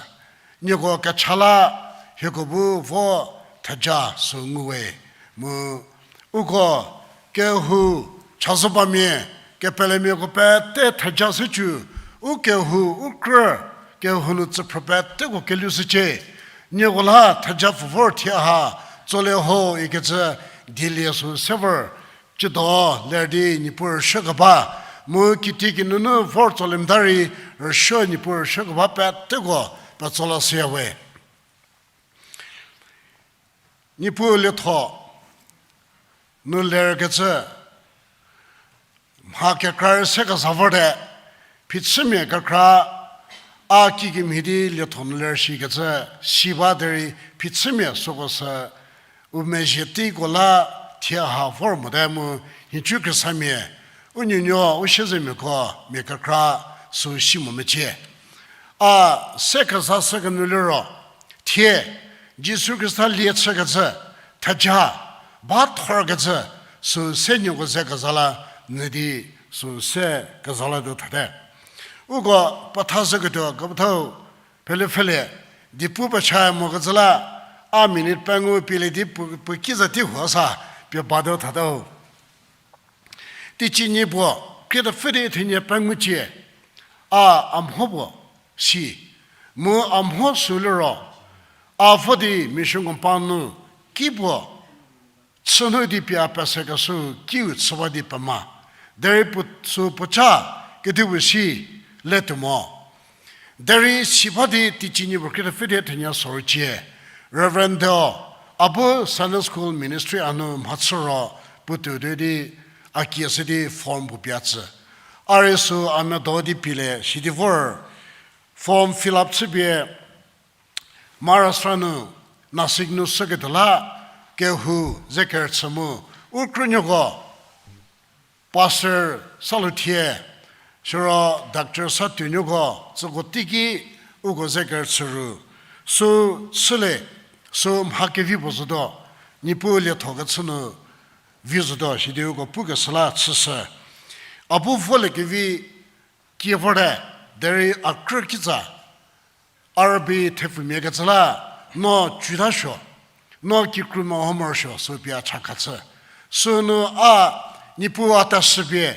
Nieko kecha la hieko bu vo theja sü nguwe. Mu uko kehou chazou bamia, kepelemiako pete theja shücü, u kehou, u krü, kehou nu tsüphrü peteko kelhou shücie. Nieko la theja pfü vor thie ha, tsolie ho ikecü dielie sü se vor, ciedo ler di Niepuu rüsuo keba, mu kitiekinu nu vor tsolie mota rei rüsuo Niepuu rüsuo keba peteko petso la shüya we. Niepuu lietho nu lerkecü mha kekra rei se keza vorte, phichümia kekra a kikemhie di lietho nu ler shikecü si ba derei phichümia süko sü u mezhie teiko la thie ha vor mote mu nhicu khriesamia, u nuonuo u siezemiako mia kekra sü si mo mecie. A se keza shü kenu liro, thie Jisu Khrista lie chükecü theja ba thorkecü sü se nieko ze keza la nyü di sü se keza la tuo thate. Uko petha zhüketuo kepethau pele pfhülie, di pu pecha mokecü la a minute pengou pielie di pu, pu ki za tei huo sa pie batuo thate ho. Teicie nyi puo, krie tepfü di thenie pengou cie, a, a mho puo si, mu a mho sü liro, a vo di mission compound nu ki puo chü nu di pie a pese keshü kiu chü ba di pema. Derei puo sü puoca kedipuo si le tuo mo. Derei si ba di teicie nie puo krie thepfü di thenie sorcie, Reverend Deo, a bu Sunday School Ministry a nu mhachü ro puo tuo tuo di a kie se di form puo pie a tsü. A rei sü a medo di pie le sidi vor form fill up chüpie Maharashtra nu, Nasik nu shüketuo la kehou ze kerüchü mu, u krünuoko, Pastor Saluthie, siro Doctor Satuonuoko, tsüko teiki uko ze kerüchü ru, sü chülie, sü mha kevi puo zotuo, Niepuu lietho kechü nu vi zotuo, sidi uko pukeshü la chüshü. A bu volie kevi kie vorte, derei a krü kitsa, a rübei thepfumia kecü la, no cütasuo, no kikru meho morosuo, sü pie a cha khashü. Sünu a, Niepuu a ta shüpie,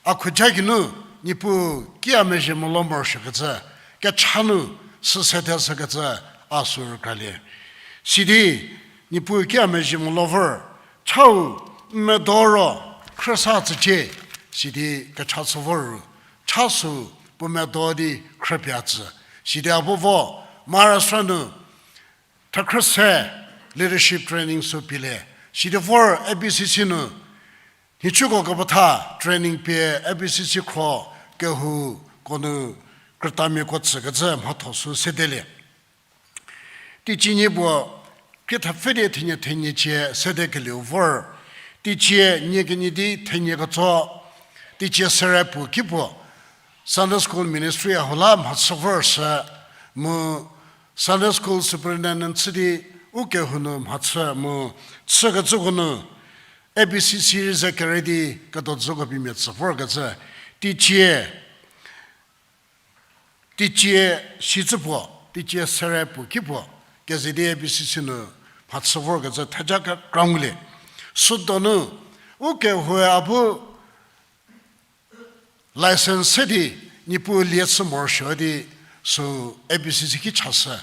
a khuja geinu, Niepuu ki a mezhie molo morosuokecü, kecha nu, sü sede shükecü, a sü rükralie. Sidi, Niepuu ki a mezhie molo vor, chau, n medo ro, khrüsa tsücie, sidi kecha chü vor ru, cha sü, puo medo di khrüpie a tsü, sidi a bu vo, Maharashtra nu, thekhrü se, leadership training sü pie le, sidi vor A B C C nu, nhicuko kepetha training pie A B C C khro kehouko nu krütamiako tsükecü mhatho sü sedelie. Teicie nie puo krie thepfü di thenie theniecie sedekelieu vor, teicie nie kenie di thenie ketso, teicie sere puo ki puo, Sunday School Ministry a hou la mhachü vor sü, mu Sunday School Superintendent chü di u kehou nu mhachü mu chükecüko nu, A B C C rei ze kere di kedodzüko pie mia tsü vorkecü, teicie, teicie sicü puo, teicie sere puo ki puo, keze di A B C C nu mhachü vorkecü theja kekra ngulie. Südonu, u kehoue a bu license se di, Niepuu lie chü morosuo di, sü A B C C ki chashü.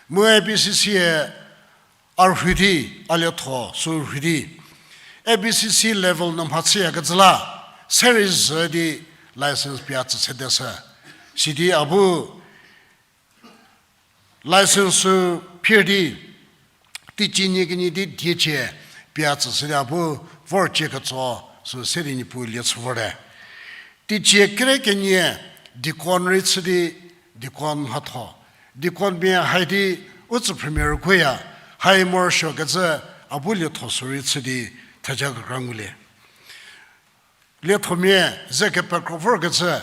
Mu A B C C-e a rhu di, a lietho sü rhu di, A B C C level nu mhachüyakecü la, se rei zhü di license pie a tsü sedeshü. Sidi a bu license sü phir di, teicie nie kenie di diecie pie a tsü sidi a bu vorcie ketso sü se di Niepuu lie chü vorte. Teicie kere kenie deacon rei chü di deacon mhatho. Deaconmia hai di u tsüphrümia rüguoya, hai morosuokecü a bu lietho sü rei chü di theja kekra ngulie. Liethomia ze kepekro vorkecü,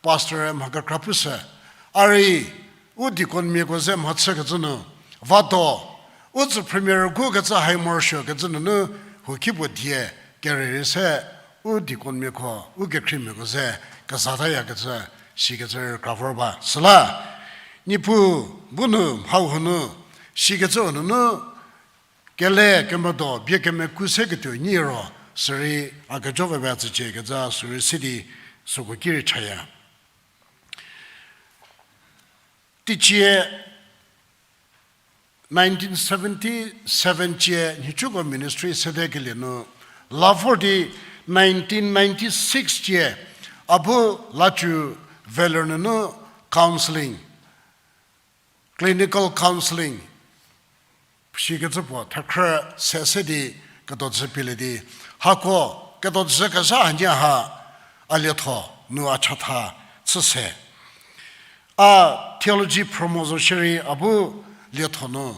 pastor mha kekra pushü. A rei, u deaconmiako ze mhachükecü nu, vado, u tsüphrümia rüguokecü hai morosuokecü nunu, huoki puo die, kerei rei se, u deaconmiako, u kekhriemiako ze, kezatayakecü, sikecü rükra vor ba. Süla, Niepuu, bu nu, mhau hanu, sikecü nunu, kele kemedo bie kemeku se ketuo nyi ro, sürei a kejo vebe tsücie kecü sürei se di süko ki rei chaya. Teicie nineteen seventy-seven cie nhicuko ministry sedekelie nu, la vor di nineteen ninety-six cie, a bu lacü Vellore nunu counselling, clinical counselling, sikecü puo thekhrü se se di kedodzü pielie di, hako kedodzü kezha hanie ha a lietho nu a chatha chü se. A theology promo zo shierei a bu lietho nu,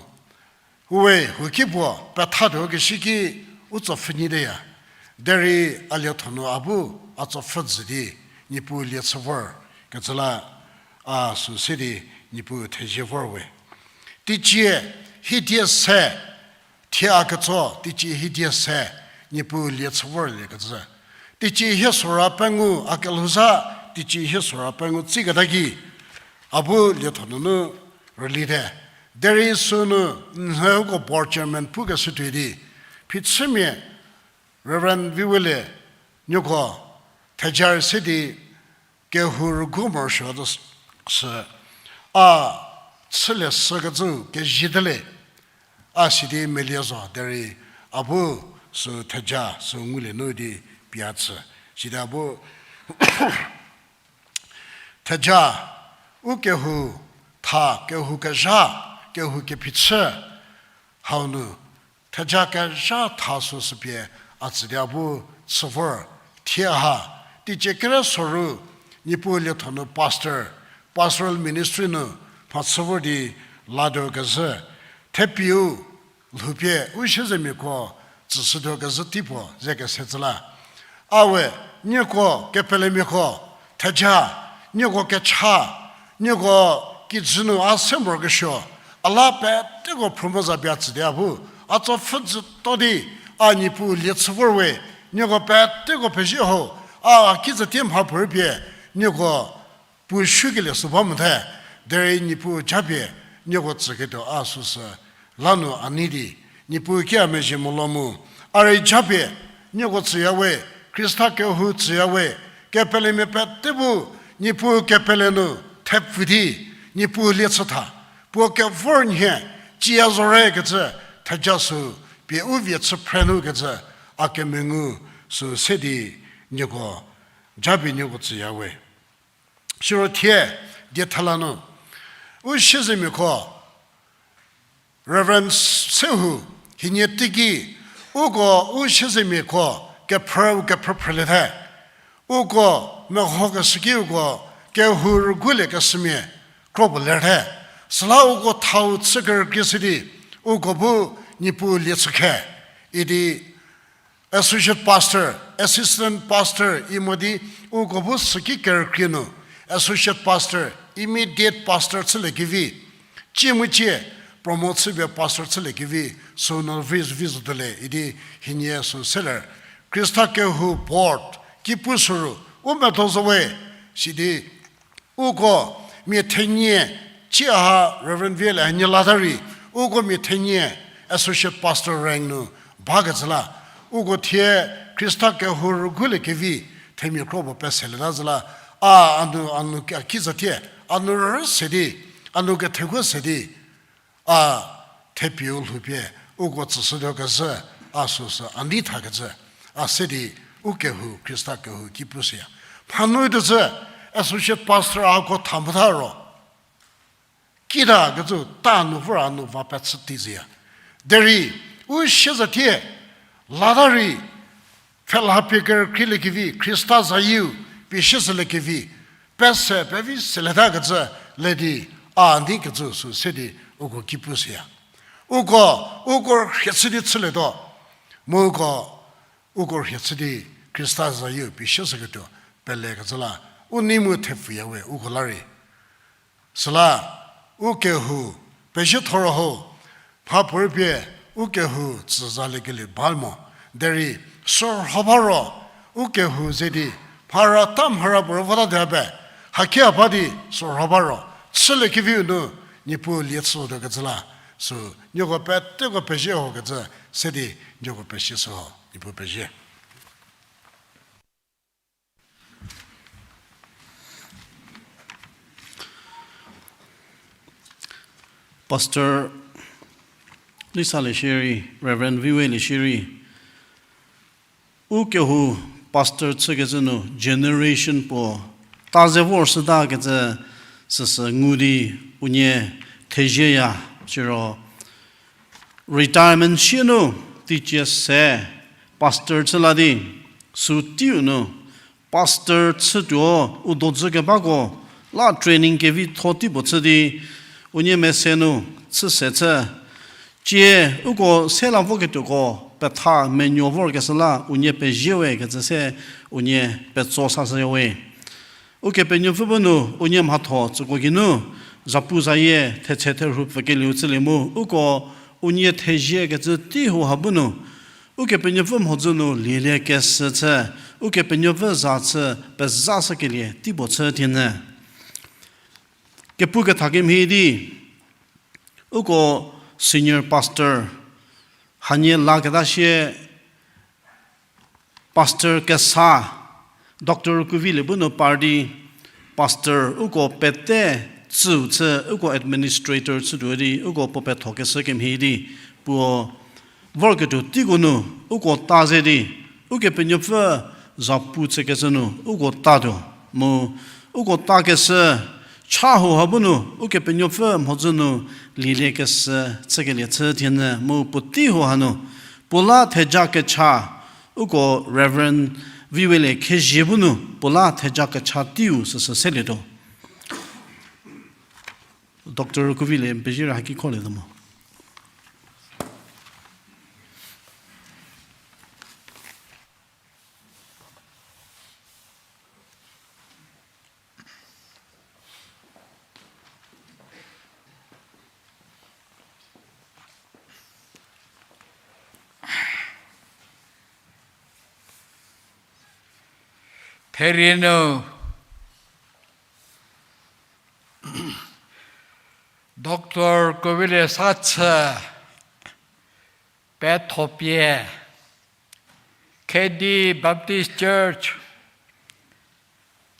uwe huoki puo pethatuo kesi ki u tsopfhü nyiteya. Derei a lietho nu a bu a tsopfhü zhü di Niepuu lie chü vor kecü la a sü se di Niepuu thezie vor we. Teicie hidie se, thie a ketso, teicie hidie se, Niepuu lie chü vorliekecü. Teicie hie sora pengou a kelhouzha, teicie hie sora pengou tsiketa ki, a bu lietho nunu rülite. Derei sünu, nhüko board chairman pukeshü tuoi di, phichümia Reverend Viwele nuoko theja rei se di kehou rügu morosuo zo sü, a chülie sükecü kezhie te le. A sidi melie zo derei a bu sü theja sü ngulie nu di pie a tsü. Sidi a bu theja, u kehou tha, kehou kezha, kehou kephichü hau nu theja kezha tha süsü pie a tsü di a bu chü vor. Thie ha teicie kere soru Niepuu lietho nu pastor, pastoral ministry nu mha chü vor di latuo kezhü, thepiu lhoupie u siezemiako tsüshütuo kezhü tei puo ze kese tsü la. A we, nieko kepelemiako, theja, nieko kecha, nieko kijü nu a se morokesuo, a la peteko phrü mo za pie a tsü di a bu, a tso pfhüjütuo di, a Niepuu lie chü vor we, nieko peteko pezie ho, a a kizatie mhapuorei pie, nieko puo sukelie sü ba mote, derei Niepuu japie nieko tsüketuo a süsü la nu a nei di, Niepuu ki a mezhie molo mu, a rei japie nieko tsüya we, Khrista kehou tsüya we, kepelemia pete bu Niepuu kepele nu thepfü di, Niepuu lie chü tha, puo kevor nhie, cia zore kecü, theja sü pie u vie chü phre nu kecü, a kemengu sü se di nieko japie nieko tsüya we. Siro thie, die thela nu, u siezemiako, Reverend Sehou, hienie teiki, uko u siezemiako kephrü, u kephrü phrülie the. Uko mehokeshüki uko kehou rügulie keshümia kro puo ler the. Süla uko thau chü kerükrie se di, uko bu Niepuu lie chü khe idi Associate Pastor, Assistant Pastor, imo di uko bu süki kerükrie nu, Associate Pastor, Immediate Pastor chüliekevi, cie mu cie, promote chüpie Pastor chüliekevi, sünu vi, vi zotuole, idi hienie sü seler. Khrista kehou board, ki pu süru, u medo zo we, sidi, uko mia thenie, cie ha Reverend Viele hanie lata rei, uko mia thenie Associate Pastor rank nu bakecü la, uko thie Khrista kehou rügulie kevi themia kro puo peselieta zü la, a, a nu, a nu ki, a kizatie, a nu rü se di, a nu kethekuo se di, a thepiu lhoupie, uko tsüshütuo kezhü, a süsü a nei thakecü, a se di u kehou, Khrista kehou ki pushüya. Mhanu tucü, Associate Pastor a ko tha mota ro, kitakecü ta nu vor a nu va pechü tei zhüya. Derei, u siezatie, lata rei, pfhela pie kerükrieliekevi, Khrista zayieu, pie sieshüliekevi, pese pevi selieta kecü le di, a neikecü sü se di, uko ki pushüya. Uko, uko rhie chü di chülietuo, mu uko, uko rhie chü di Khrista zayieu pie sieshüketuo, pelekecü la, u nei mu thepfüya we, uko la rei. Süla, u kehou, pezie thor ho, mhapuorei pie, u kehou tsü zaliekelie ba mo, derei, sürho ba ro, u kehou ze di, mhara ta mhara puorei vota di a pe, haki a ba di, sürho ba ro, chüliekeviu nu, Niepuu lie chütuo kecü la, sü, nieko peteko pezie ho kecü, se di, nieko pezie shü ho, Niepuu pezie. Pastor Lisa le shierei, Reverend Viwe le shierei, u kehou pastor chükecü nu generation puo ta ze vor shüta kecü süsü ngu di unie thezieya, siro retirement sie nu teicie se pastor chü la di, sü teiu nu pastor chütuo u dodzü kebako la training kevitho tei puo chü di, unie mese nu chü se chü, cie uko se la voketuoko petha menuo vorkeshü la unie pezie we kecü se unie petso sashüya we. Ukepenuopfü bu nu unie mhatho tsüko geinu, zapu zayie thetse therhu pfükelieu chülie mu, uko unie thezie kecü tei hau ha bu nu, Ukepenuopfü mhodzü nu lielie keshü chü, Ukepenuopfü za chü pezashükelie tei puo chü thienyü. Kepu ketha kemhie di, uko senior pastor, hanie laketa sie, pastor kesa, Doctor Kuvilie bu nu par di, pastor uko pete tsüu chü, uko administrator chütuo di, uko puo pethokeshü kemhie di, puo vorketuo teiko nu uko ta ze di, Ukepenuopfü zapu chükecü nu uko tatuo. Mu uko takeshü cha hauha bu nu Ukepenuopfü mhodzü nu lieliekeshü chükelie chü thienyü mu puotei hauha nu puo la theja kecha, uko Reverend Viwele Khezhie bu nu puo la theja kecha teiu süsü selietuo. Doctor Kovilie n pezie ra haki kholietuo mo. Therie nu Doctor Kovilie Sachü pethopie, Khedi Baptist Church,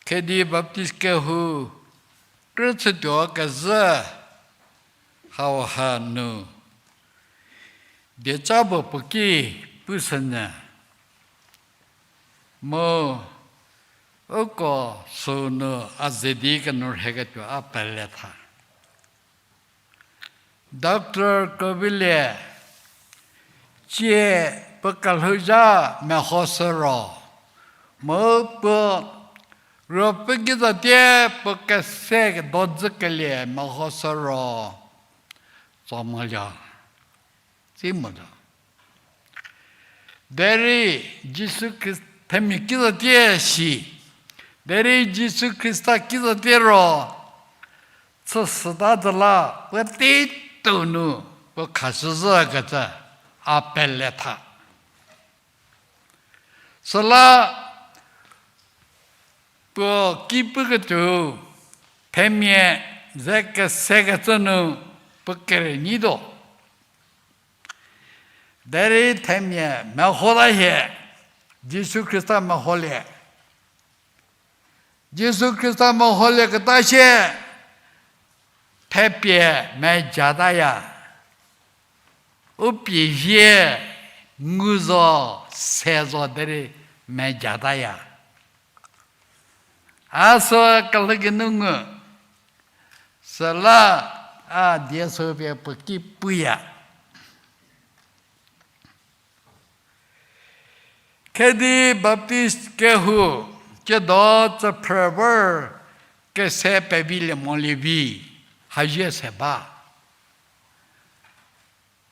Khedi Baptist kehou krü chütuo kezhü hauha nu dieca puo puo ki pushünyü mu uko sünu a ze di kenu rheketuo a pele tha. Doctor Kovilie, tsie puo kelhouzha mehoshü ro, mu puo ruopfü kitsatie puo kese dodzükelie mehoshü ro, tso molio, tsi molio. Derei Jisu Khrist-, themia kitsatie shi, derei Jisu Khrista kitsatie ro, chüshüta zü la puotei tuo nu puo khashüzhükecü a pele tha. Süla puo ki puketuo themia ze kesekecü nu puo kerei nyituo. Derei themia mehota hie, Jisu Khrista meholie. Jisu Khrista meholie keta sie thepie mejataya. U pie vie ngu zo, se zo derei mejataya. A sü kelhü geinu ngu, süla a die sü pie puo ki puya. Khedi Baptist kehou, tsiedo tsüphrü vor kese pevilie molie vi, hazie se ba.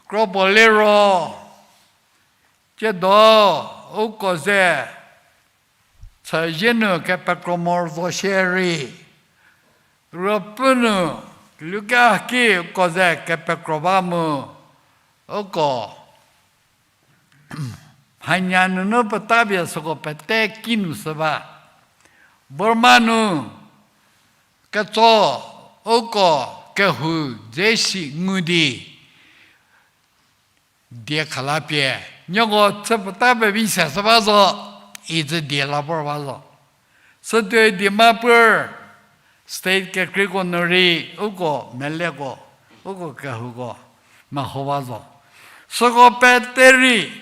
Kropuo liro, tsiedo uko ze chüzie nu kepekro morosuo shierei, ruopfü nu lukehaki uko ze kepekro ba mu, uko hanya nunu petapie süko pete kinu shü ba. Burma nu ketso uko kehou dze si ngu di die khalapie, nieko chü peta pevi se shü ba zo, icü die la vor ba zo. Sütuoi Dimapur state kekreiko nu rei uko meleko, uko kehouko meho ba zo. Süko pete rei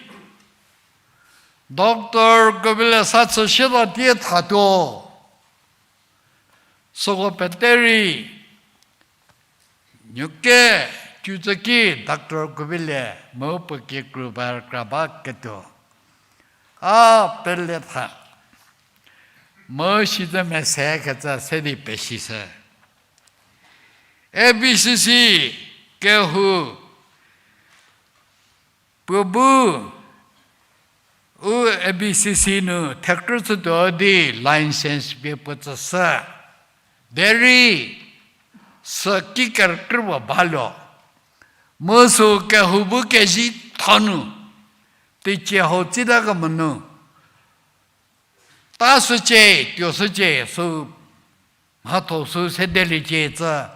Doctor Kovilie Sachü sieta tie thatuo. Süko pete rei nuke, tutsüki Doctor Kovilie mu puo kikru ba kra ba ketuo a pele tha. Mu sizü mese kecü se di pesishü. A B C C kehou puo bu u A B C C nu thekrü chütuo di license pie puo tsüshü. Derei sü ki kerükrü puo baluo. Mu sü kehou bu kezei tho nu, teicie hau tsita kemo nu, ta shücie, tuo shücie, sü mhatho sü sedeliecie cü,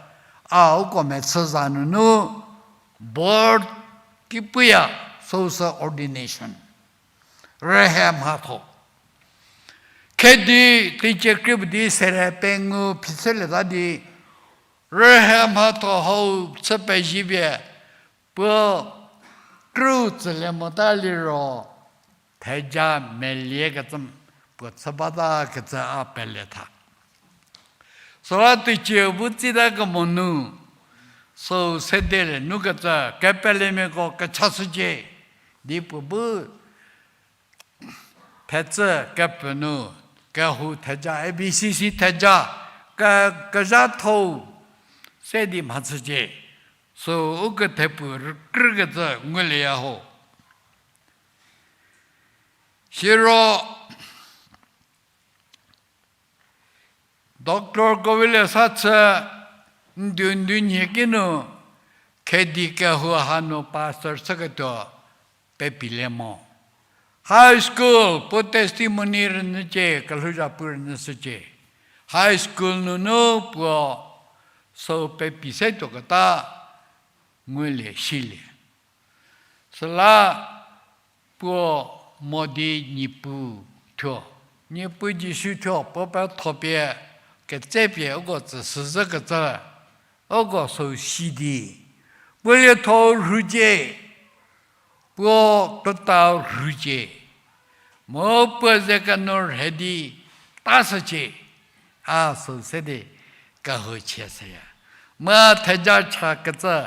a uko mechü za nunu board ki puya, süu sü ordination. Rühe mhatho. Khedi teicie krie puo di sere pengou phichülieta di, rühe mhatho hau chü pezhie pie, puo krü tsülie mota liro, theja meliekecü puo chü bata kecü a pele tha. Süla teicie bu tsita kemo nu, süu sede le nu kecü kepelemiako kechashücie, di puo bu thecü kepfü nu, kehou theja, A B C C theja, ke, kezhathou se di mhachücie, süu ukethepu rükrükecü ngulieya ho. Siro, Doctor Kovilie sa chü ndu ndu nhie ki nu, khedi kehou hanu pastor chüketuo pepilie mo. High school puo testimony rünyücie, kelhouzha pu rünyüshücie. High school nunu puo süu pepi se tuoketa ngulie silie. Süla puo mo di Niepuu thuo, Niepuu Jisu thuo puo pethopie, ketsepie uko tsüshü zhükecü, uko süu si di, puo lietho rhucie, puo krütau rhucie, mu puo ze kenu rhe di tashücie, a süu se di kehou chie shüya. Mu theja chakecü,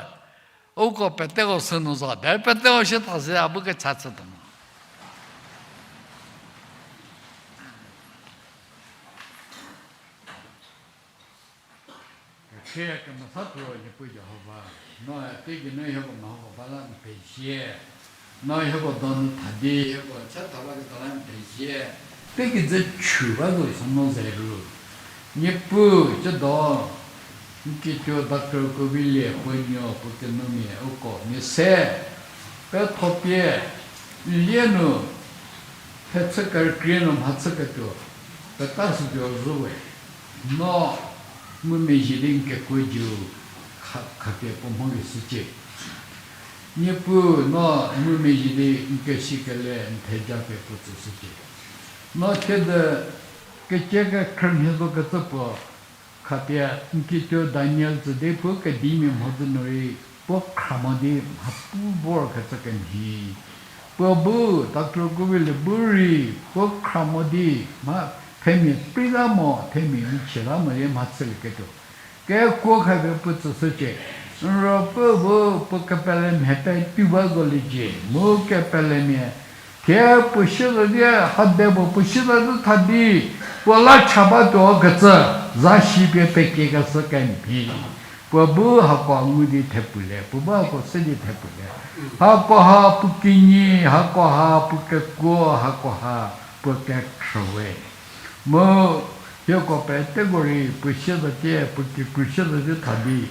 uko peteko sünu zo, de peteko sie thashüya bu kecha chütuo mo. Kekhrie kemesa tuo Niepuu Jihova, no teigei nu hieko mehoko ba la n pezie. No hieko donu tha di hieko chatha baketuo la n pezie. Teigei ze chu ba zo süno ze ru. Niepuu, ciedo n kituo Doctor Kovilie puo nuo puo kenumia uko mia se pethopie, n lie nu thechü kerükrie nu mhachüketuo petashütuo zhü we. No ngumezhie di n kekuo jiu kha, khapie puo mhokeshücie. Niepuu, no ngumezhie di n kesikelie n theja pie puo tsüshücie. No thiedzü kecie kekhrümhie zo kecü puo khapie n kituo Daniel tsü di puo kedimia mhodzü nu rei puo khra mo di mhapu vorkecü kemhie. Puo bu Doctor Kovilie bu rei puo khra mo di mha themia prei la mo, themia michie la mo di mhachülieketuo kekuo khapie puo tsüshücie. N Ruopfü bu puo kepelemia pie tuo ba zoliecie, mu kepelemia thie puo siezedi hade puo puo siezedi tha di puo la cha batuo kecü za shi pie pekiekeshü kemhie. Puo bu hako ngu di thepfulie, puo bu hako se di thepfulie. Hakoha puo kinyi, hakoha puo kekuo, hakoha puo kekhrüwe. Mu hieko peteko rei puo siezedi, puo kikru siezedi tha di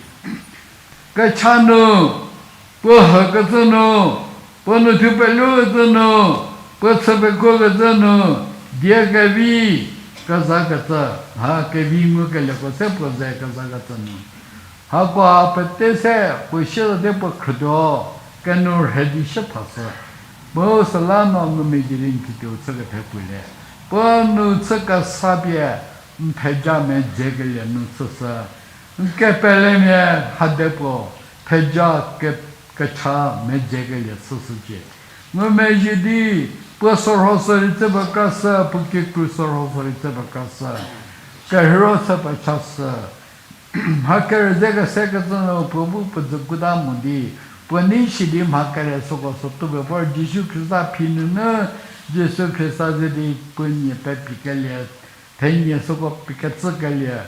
kecha nu, puo hükecü nu, puo nu thu peluokecü nu, puo chü pekuokecü nu, die kevi kezakecü, ha kevi ngukelieko se puo ze kezakecü nu, hakoha pete se puo siezedi puo khrütuo, kenu rhe di sie thashü. Mu süla no ngumezhie di n kituo chü kethepfulie. Puo nu chü kesa pie n theja medzekelie nu chüshü. N kepelemia hade puo theja ke, kecha medzekelie chüshücie. Ngumezhie di puo sorho sorei tsü pekrashü, puo kikru sorho sorei tsü pekrashü. Kerheiro chü pechashü. Mha kere ze kesekecü nu puo bu puo dzü kuta mo di, puo nei shi di mha kere süko sü tupie vor Jisu Khrista phi nunu, Jisu Khrista ze di puo nie pepikelie, thenie süko pikecükelie,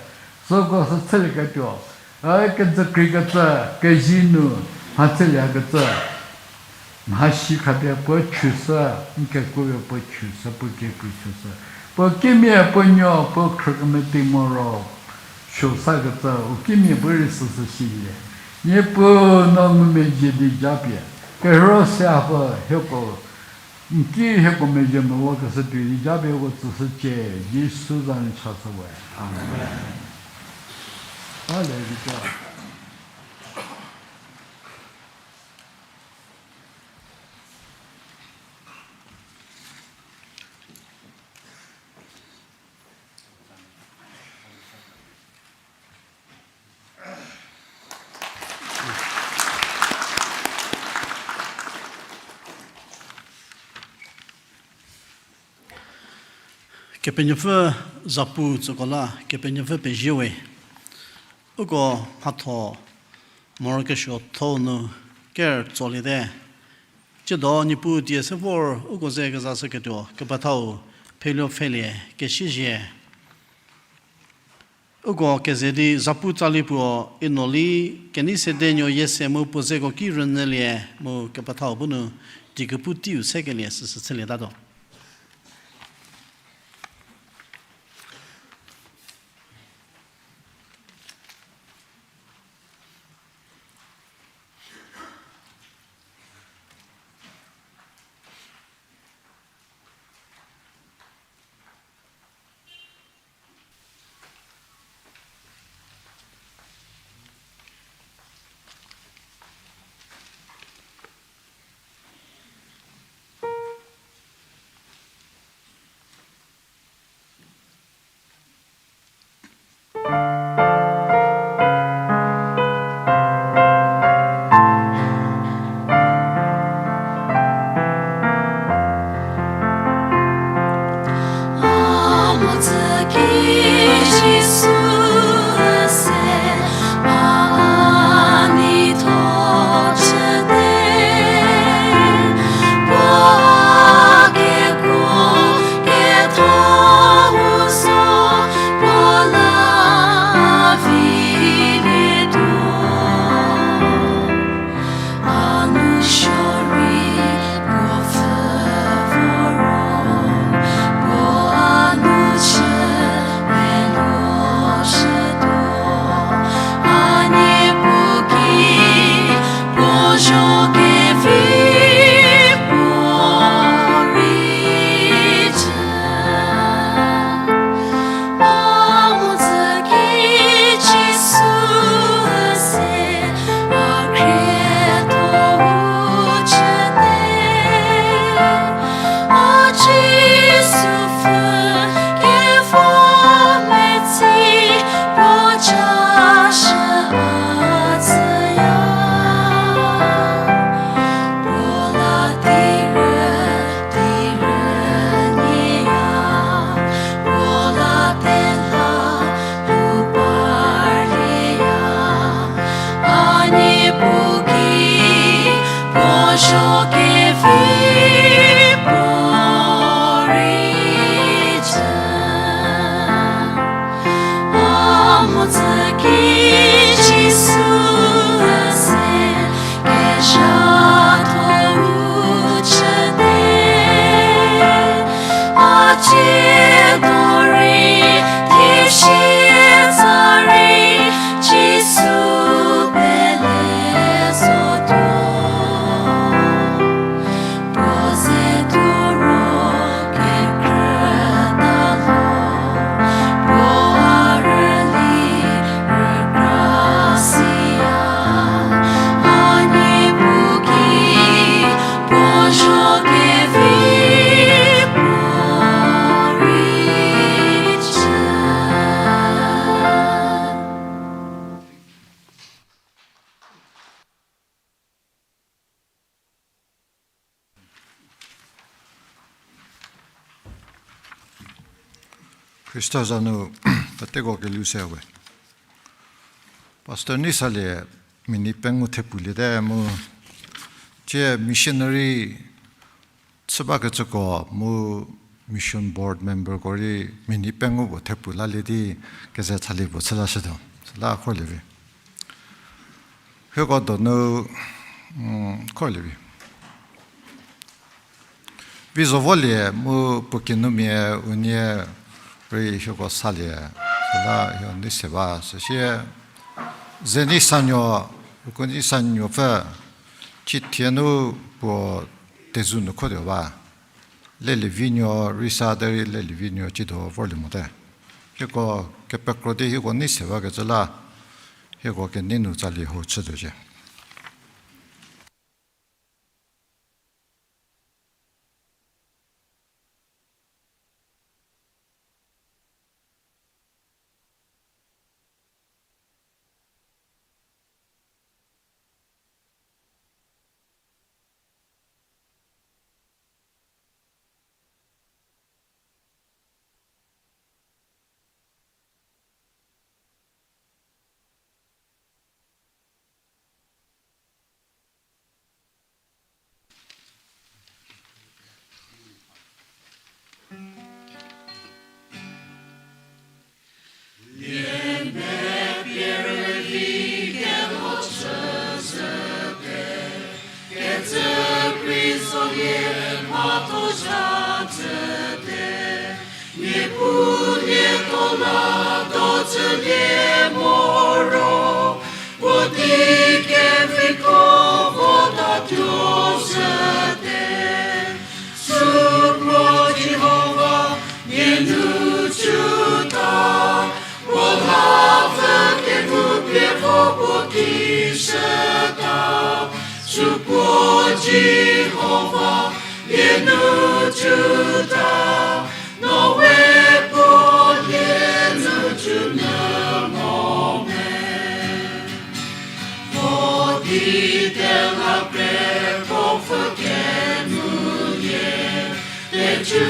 süko sü chülieketuo, e kedzükreikecü, kezie nu mhachüliekecü. Mhasi khapie puo chüshü, n kekuopie puo chüshü, puo kikru chüshü. Puo kimia puo nuo puo khrükemeti moro, suo sakecü u kimia bu rei süsü silie. Niepuu no ngumezhie di japie, kerheiro se hako hieko, n ki hieko mezhie mewakeshü tuoi di japie uko tsüshücie, Jisu za nu chashü we. Amen. Haleluya. Kepenuopfü zapu tsüko la, Kepenuopfü pezie we. Uko mhatho morokesuotho nu ker tsoliete. Tsiedo Niepuu die se vor uko ze kezashüketuo kepethau pheluo pfhelie kesizie. Uko keze di zapu tsali puo Inoli kenei sedenuo yie se mu puo zeko ki rünyülie mu kepethau bu nu die kepu teiu sekelie süsü chülietatuo. Khrista za nu peteko kelhou se we. Pastor Neisalie minute pengou thepfuliete mu, tie missionary chü bakecüko mu mission board memberko rei minute pengou puo thepfu lalie di keze thalie puo chü lashütuo. Süla kholie vi. Hieko donu, mm, kholie vi. Vi zo volie mu puo kinumia unie rei hieko salie, süla hio nei se ba, süsie Zeneisanuo, Rukuoneisanuopfü, cithie nu puo tezu nu khotuo ba. Lelievinuo rei sa derei Lelievinuo ciedo vorlie mote. Hieko kepekro di hieko nei se bakecü la, hieko kenei nu tsalie hou chütuocie. Lietuo la do tsülie moro, puo di keviko votatuo zhüte. Supuo Jihova, nie nu cüta, puo la pfü kengupie vo puo ki shüta. Supuo Jihova, nie nu cüta, no we puo nie nu cünyü mo me. Vo di tela kre puo pfü kenu lie, tecü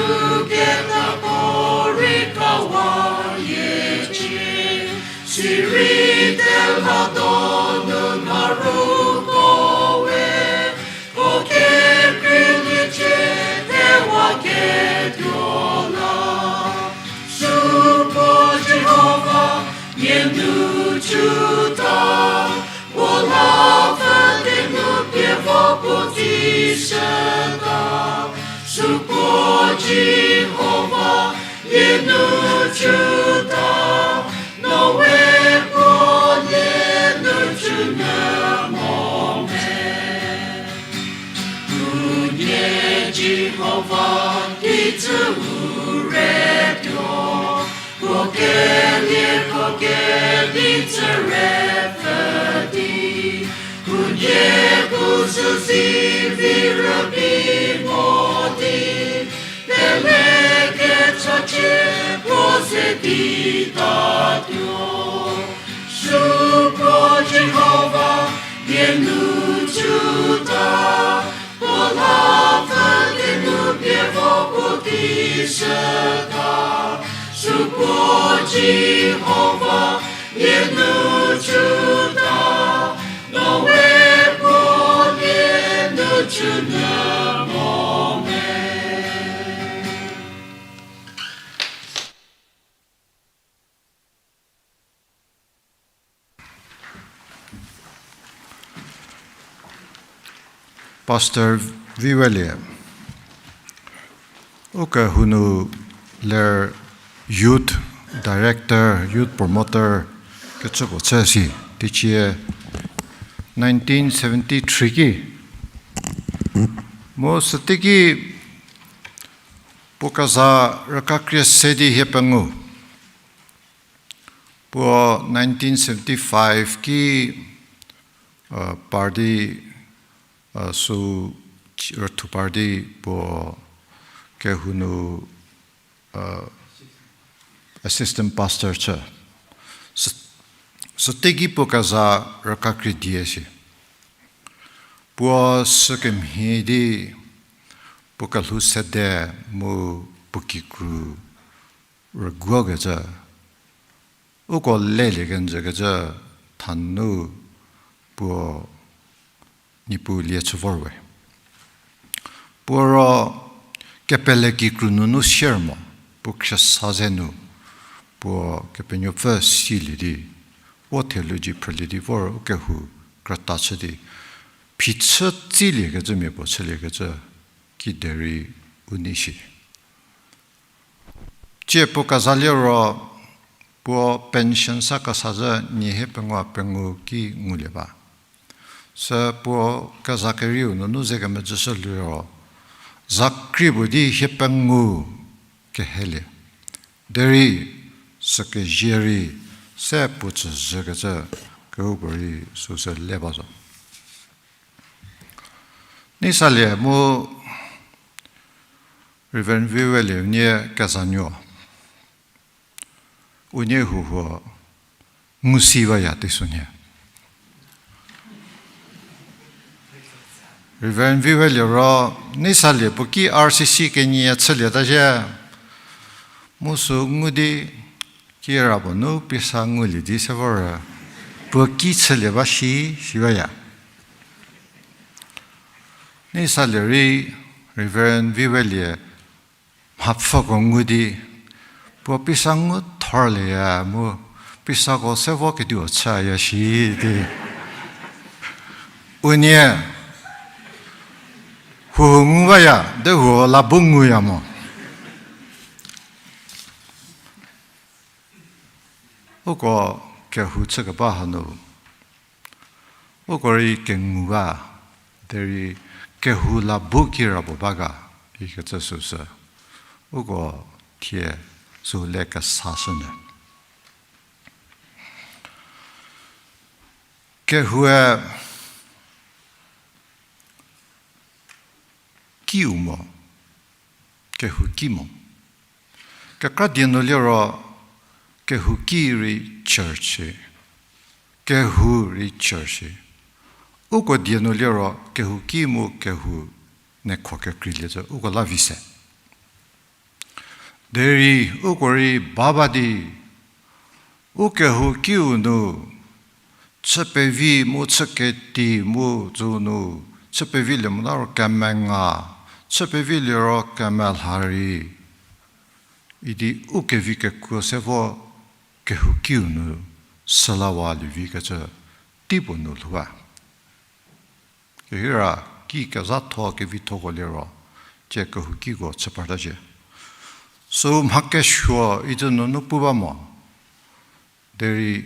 keta puo rei kawa lie cie. Sirei tela donu mharuko we, ko kekreilie cie thewa ketuo la. Supuo Jihova, nie nu cüta, puo la pfü kengupie vo puo ki shüta. Supuo Jihova, nie nu cüta, no we puo nie nu cünyü mo me. Unie Jihova kicü u retuo, puo kelieko kedi tsüre pfü di. Unie puo zhü zivi rübei mo di, pele kechacie puo ze di tatuo. Supuo Jihova, nie nu cüta, puo la pfü kengupie vo puo ki shüta. Supuo Jihova, nie nu cüta, no we puo nie nu cünyü mo me. Pastor Viwelie, ukehou nu ler youth director, youth promoter kecüpuo chü si, teicie nineteen seventy-three ki. Mu süteiki puo keza rükakrie se di hie pengou. Puo nineteen seventy-five ki, uh, party, uh, sü rüthu party puo kehou nu, uh, assistant pastor chü. Sü-, süteiki puo keza rükakrie die si. Puo sükemhie di puo kelhou sede mu puo kikru rüguokecü, uko lelie kenjükecü thanu puo Niepuu lie chü vor we. Puo ro kepele kikru nunu sier mo, puo khriesa ze nu, puo Kepenuopfü silie di, vo theluji phrülie di vor ukehou krüta chü di, phichü tsiliekecü mia puo chüliekecü kiderei u nei shi. Tsie puo keza liro, puo pension sa kesa zhü nie hie pengou pengou ki ngulie ba. Sü puo keza kerieu nunu ze kemejüshü liro, zakri puo di hie pengou kehelie. Derei, sükezie rei, se puo tsüzhükecü kehoupuorei süsü le ba zo. Nei salie mu Reverend Viwelie unie kezanuo. Unie huhuo ngusi baya teisonhie. Reverend Viwelie ro, nei salie puo ki R C C kenie chülieta zhie. Mu sü ngu di, kira puo nu pisa ngulie di se vor, puo ki chülie ba shi, shi baya. Nei salie rei Reverend Viwelie mhapfhüko ngu di, puo pisa ngu thorlieya mu, pisako se vo ketuo chüya shi di. Unie, huo ngu baya, de huo la bu nguya mo. Uko kehou chükeba hanu, uko rei kengu ba, derei kehou la bu kira puo ba ga, ikecü süsü, uko thie sü le kesashünyü. Kehoue kiu mo, kehou ki mo. Kekra die nu liro kehou ki rei church shi, kehou rei church shi. Uko die nu liro kehou ki mu kehou nekho kekreilie zü uko la vi se. Derei uko rei baba di, u kehou kiu nu, chü pevi mu chü keti mu zü nu, chü pevilie mota ro kemenga, chü pevilie ro kemelha rei, idi u kevi kekuo se vo kehou kiu nu, sülawa lievi kecü teipuo nu lhou ba. Kehira ki kezhatho kevithoko liro, tie kehou kiko chü parta cie. Sü mha kesuo idi nunu pu ba mo. Derei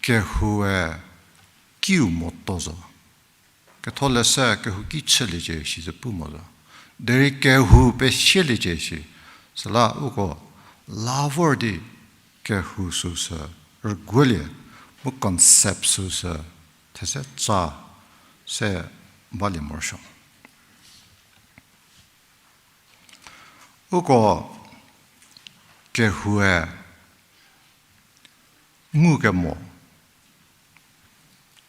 kehoue kiu moto zo. Ketholeshü kehou ki chüliecie shi zü pu mo zo. Derei kehou pesieliecie shi. Süla uko la vor di kehou süsü rüguolie, mu concept süsü these tsa se balie morosuo. Uko kehoue ngukemo,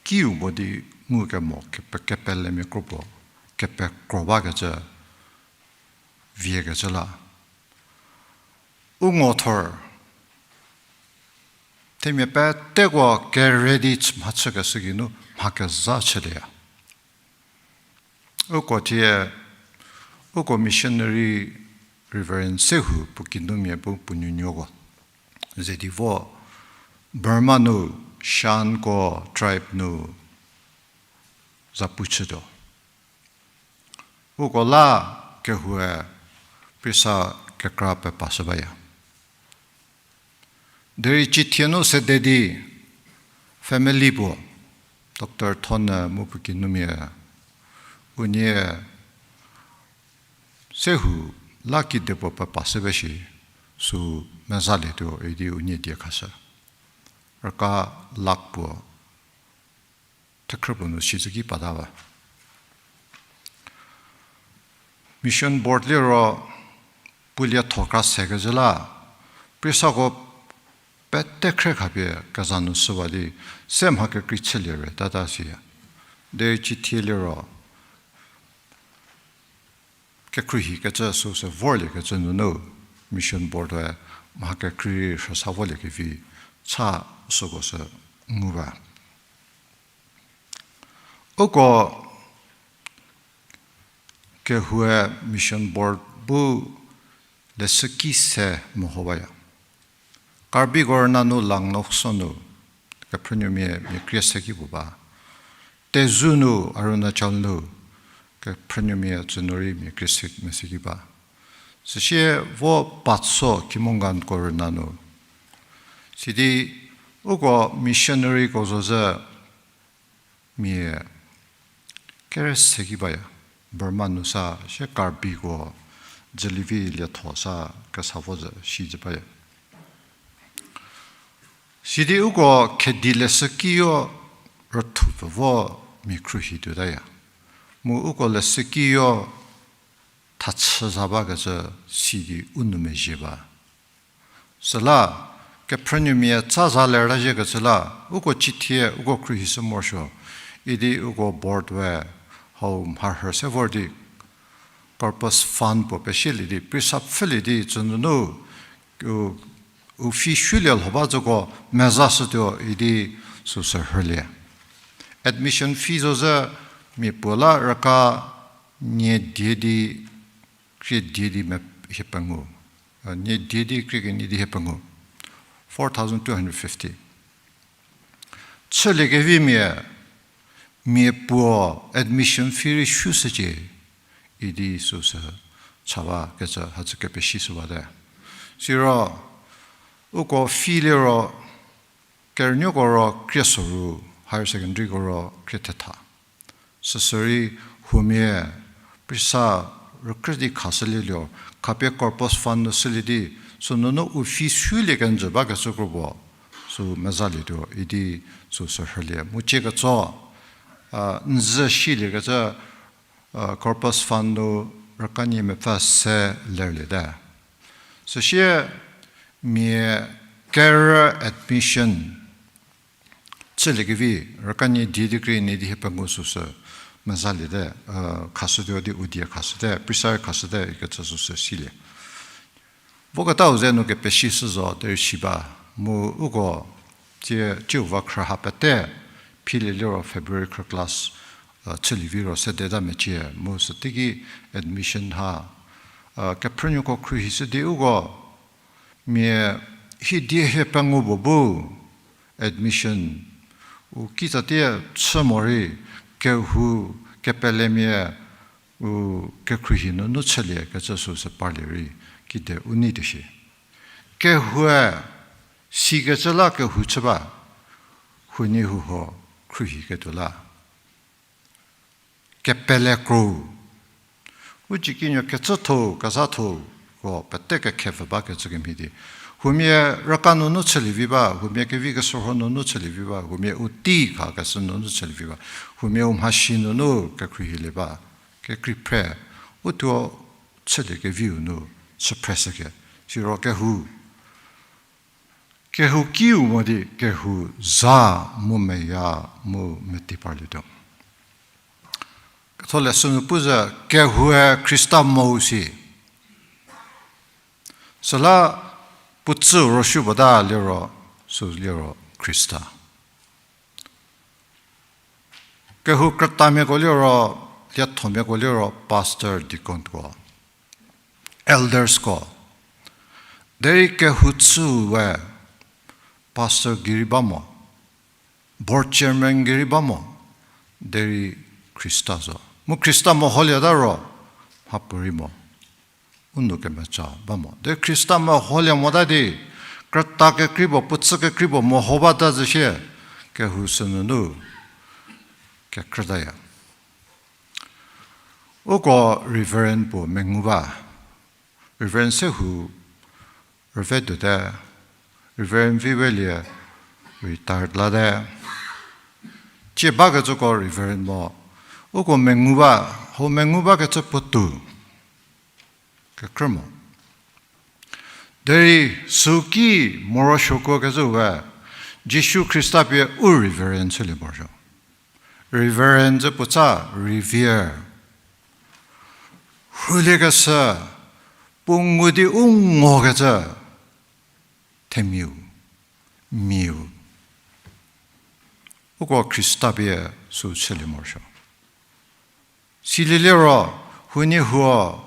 kiu mo di ngukemo kepe, kepelemia kro puo, kepekro bakecü, viekecü la. U ngo thor, themia peteko kere di mhachükeshü geinu mha kezha chülieya. Uko thie, uko missionary Reverend Sehou puo kinumia bu puo nuonuoko ze di vo Burma nu, Shanko tribe nu zapu chütuo. Uko la kehoue prisa kekra pepashü baya. Derei cithie nu sede di family puo, Doctor Thon mu puo kinumia, unie Sehou la kedipuo pepashü ba shi, sü mezalietuo idi unie die khashü. Rüka lakh puo thekhrü puo nu shizüki pata ba. Mission board liro puo lietho kra sekecü la, prisako pete khre khapie keza nu shüwa di, se mha kekrei chülie re tata siya. Derei cithie liro kekhruohikecü süsü vorliekecü nunu, mission board-e mha kekrei rhüsa vorliekevi cha süko sü ngu ba. Uko kehoue mission board bu leshüki se meho baya. Karbiko rüna nu Langnoksou nu kephrünuomia mia krie se ki puo ba. Tezu nu Arunachal nu kephrünuomia tsünu rei mia krie se mese ki ba. Süsie vo Patso Kimonganko rüna nu. Sidi uko missionaryko zo zhü mia kere se ki baya. Burma nu sa sie Karbiko dzülivi lietho sa kesa vo zhü shi zhü baya. Sidi uko khedi leshükiyo rüthupfü vo mia khruohi tuotaya. Mu uko leshükiyo thachü za bakecü sidi u nou mezhie ba. Süla, kephrünuomia tsa za lerta ziekecü la, uko cithie, uko khruohishü morosuo, idi uko board we hau mharhü se vor di, corpus fund puo pesielie di, prisa pfhülie di, tsünunu, u, u fee sulie lho ba zoko mezashütuo idi süsü rhülie. Admission fee zo zhü mia puo la rüka nie die di, krie die di me hie pengou. A, nie die di krie kenie di hie pengou. Four thousand two hundred fifty. Chüliekevimia, mia puo admission fee rei sushücie idi süsü cha bakecü hacü kepesishü bate. Siro, uko fee liro, kerünuoko ro krie soru, higher secondary ko ro krie thetha. Süsürei huomia prisa rükrü di khashülie liro, khapie corpus fund nu shülie di, sünunu u fee sulie kenjü bakecü kropuo, sü mezalietuo idi sü sürhülie. Mu cie ketso, a, n zü shiliekecü, a, corpus fund nu rükanyi mepfü se lerliete. Süsie mia kerü admission chüliekevi, rükanyi die degree nyi di hie pengou süsü mezaliete, a, khashütuo di u die khashüte, prisa khashüte ikecü süsü silie. Voketau ze nu kepesi shü zo derei si ba, mu uko tie ciu va khrü ha pete philie liro February khrü class, a, chülie vi ro sedeta mecie, mu süteiki admission ha, a, kephrünuoko khruohishü di uko mia hie die hie pengou puo bu admission u kitsatie chü morei kehou kepelemia u kekhruohi nunu chülie kecü süsü parlie rei kide u nei di shi. Kehoue sikecü la kehou chü ba, huoniehuo khruohiketuo la kepele kro. U cikinuo kecütho kezhatho ko pete kekhepfü bakecü kemhie di, huomia rüka nunu chülie vi ba, huomia kevi kesorho nunu chülie vi ba, huomia u tei khakeshü nunu chülie vi ba, huomia u mhasi nunu kekhruohilie ba, kekrei phre, u thuo chülie keviu nu chü phreshüke. Siro kehou, kehou kiu mo di kehou za mu meya mu meti parlietuo. Ketholeshü nu pu zhü, kehoue Khrista mo si. Süla puo tsü ro supuo ta liro, sü liro Khrista. Kehou krütamiako liro, liethomiako liro pastor, deaconko, eldersko. Derei kehou tsüu we pastor gei rei ba mo, board chairman gei rei ba mo, derei Khrista zo. Mu Khrista meholieta ro, mhapuorei mo, u nou kemeca ba mo. Derei Khrista meholie mota di, krüta kekrei puo, puo tsü kekrei puo meho bata zhü sie, kehou sünunu kekrütaya. Uko Reverend puo mengu ba. Reverend se hu rüve tuote, Reverend vi velie retired late. Cie bakecüko Reverend mo, uko mengu ba, hau mengu bakecü puotou kekrü mo. Derei süki morosuokuo kecü we, Jisu Khrista pie u Reverend chülie morosuo. Reverend zü puotsa revere. Huliekeshü, puo ngu di u ngokecü themiau, miau. Uko Khrista pie sü chülie morosuo. Silieliro, huoniehuo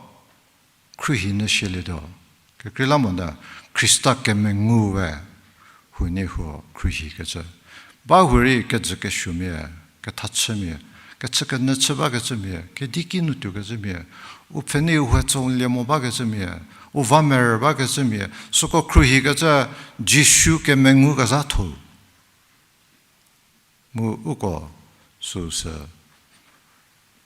khruohi nyü shielietuo. Kekreilamonyü Khrista kemengu we huoniehuo khruohikecü. Ba hurei kejü kesuomia, kethachümia, kechükenyü chü bakecümia, kedi kinu tuokecümia, u pfhenei u hetsonglie mo bakecümia, u va merü bakecümia, süko khruohikecü Jisu kemengu kezhatho. Mu uko süsü,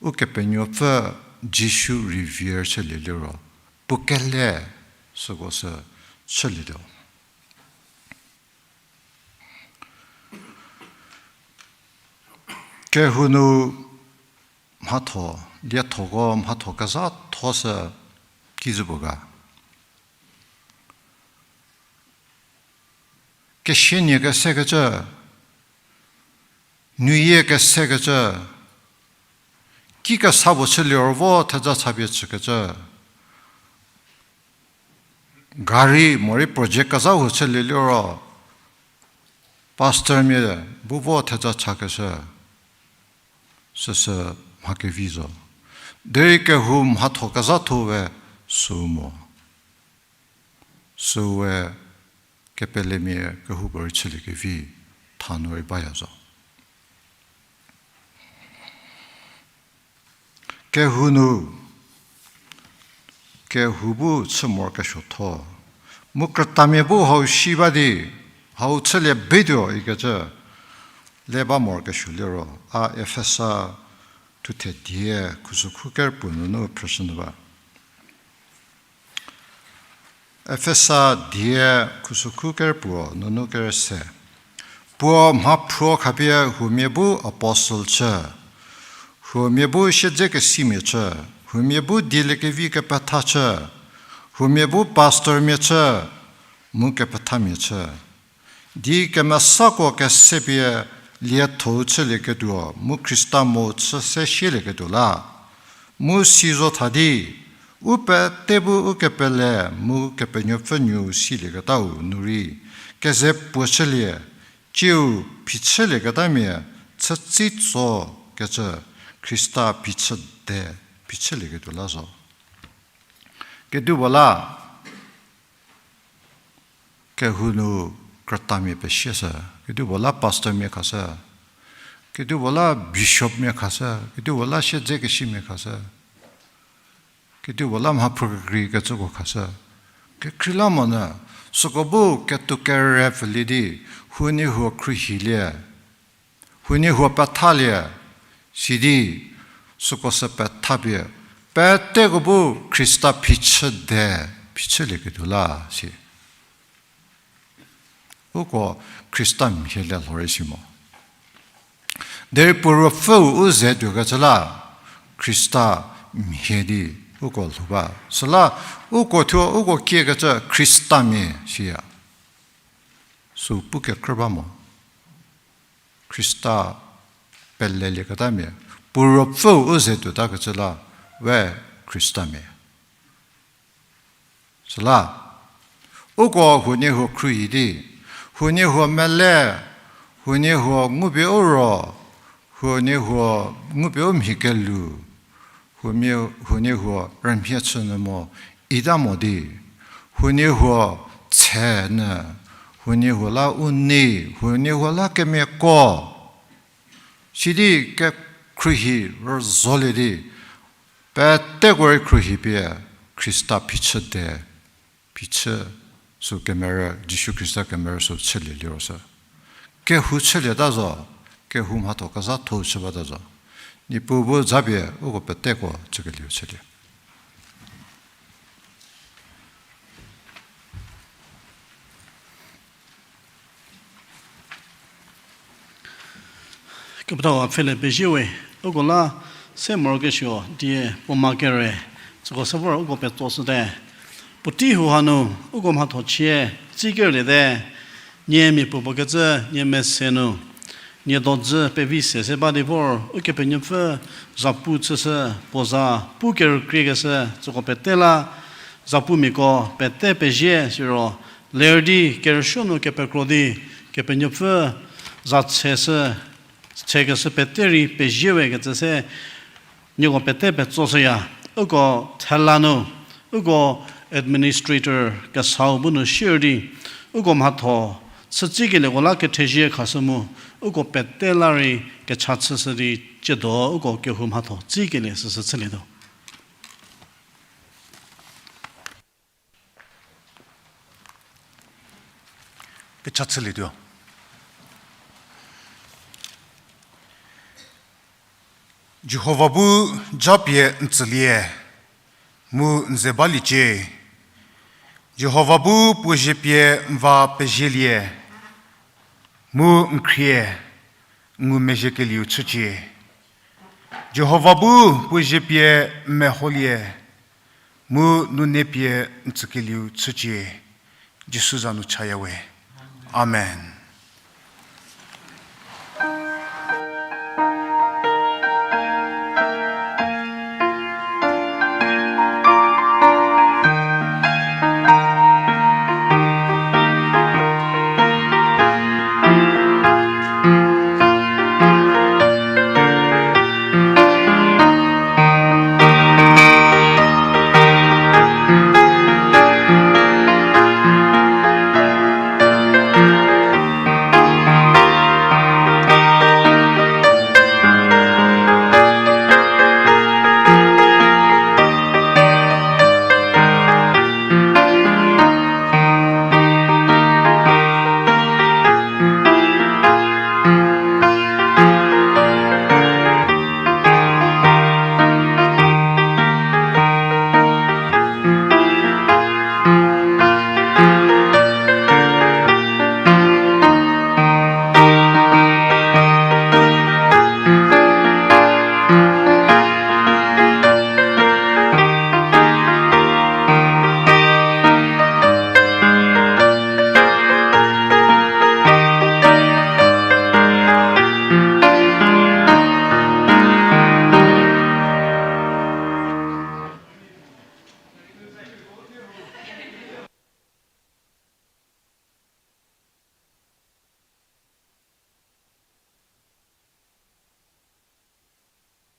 Ukepenuopfü Jisu revere chülieliro, puo kele süko sü chülietuo. Kehou nu mhatho, liethoko mhatho kezhatho sü kizü puo ga. Kesienie kesekecü, nuyie kesekecü, ki kesa puo chülie ro vo theja chapie chükecü, gari morei project kezha huo chülieliro, pastormia bu vo theja chakeshü, süsü mha kevi zo. Derei kehou mhatho kezhatho we sü mo. Süwe kepelemia kehoupuorei chüliekevi thanu rei baya zo. Kehou nu, kehou bu chü morokesuotho, mu krütamia bu hau si ba di, Hau chülie betuo ikecü le ba morokesuo liro, a Efesa thuthe die khusükhu kerpuo nunu phrüshü nu ba. Efesa die khusükhu kerpuo nunu kerüse. Puo mhaphruo khapie huomia bu apostle chü, huomia bu siedzekesimia chü, huomia bu dieliekevi kepetha chü, huomia bu pastormia chü, mu kepethamia chü. Di kemesako kesepie lietho-u chülieketuo mu Khrista mo chü se sielieketuo la. Mu si zo tha di, u pete bu u kepele mu Kepenuopfü nuou silieketau nu rei keze puo chülie, tsiu phichülieketamia chütsitso kecü Khrista phichü de phichülieketuo la zo. Kedipuo la, kehou nu krütamia pesie shü, kedipuo la pastormia khashü, kedipuo la bishopmia khashü, kedipuo la siedzekesimia khashü, kedipuo la mhaphruo kekreikecüko khashü. Kekreilamonyü, süko bu ketuo kere pfülie di, huoniehuo khruohilie, huoniehuo pethalie, sidi süko sü pethapie, peteko bu Khrista phichü de phichülieketuo la si. Uko Khrista mhie le lhorei si mo. Derei puo ruopfüu u ze tuokecü la, Khrista mhie di uko lhou ba. Süla uko thuo uko kiekecü Khristamia siya. Sü pu kekrü ba mo. Khrista pelelieketa mia, puo ruopfüu u ze tuotakecü la, we Khrista mia. Süla, uko huoniehuo khruohi di, huoniehuo mele, huoniehuo ngupie u ro, huoniehuo ngupie u mhi kelu, huomia, huoniehuo rümhie chünyü mo ita mo di, huoniehuo tse nyü, huoniehuo la u nei, huoniehuo la kemiako, sidi kekhruohi rüzolie di, peteko rei khruohi pie Khrista phichü de, phichü sü kemerü, Jisu Khrista kemerü sü chülie liro sü. Kehou chülieta zo, kehou mhatho kezhatho-u chü bata zo. Niepuu bu zapie uko peteko chükelieu chülie. Kepethau a pfhele pezie we, uko la se morokesuo die puoma kere, süko se vor uko petsoshüte. Puotei hau hanu uko mhatho chie tsikelie te, nie mia puopuo kecü nie mese nu, nie dodzü pevi se se ba di vor Ukepenuopfü zapu chüshü, puo za pu kerükriekeshü, süko pete la zapumiako pete pezie siro, ler di kerüsuo nu kepekro di Kepenuopfü za tsheshü, tshekeshü pete rei pezie we kecü se nieko pete petsoshüya. Uko thela nu, uko administrator kesau bu nu sier di, uko mhatho chütsikelieko la kethezie khashü mu, uko pete la rei kecha chüshü di tsiedo uko kehou mhatho tsikelie süsü chülietuo. Kecha chülietuo. Jihova bu japie n tsülie, mu n ze baliecie. Jihova bu puo zie pie n va pezielie, mu n khrie n ngumezhiekelieu chücie. Jihova bu puo zie pie n meholie, mu nune pie n tsükelieu chücie. Jisu za nu chaya we. Amen.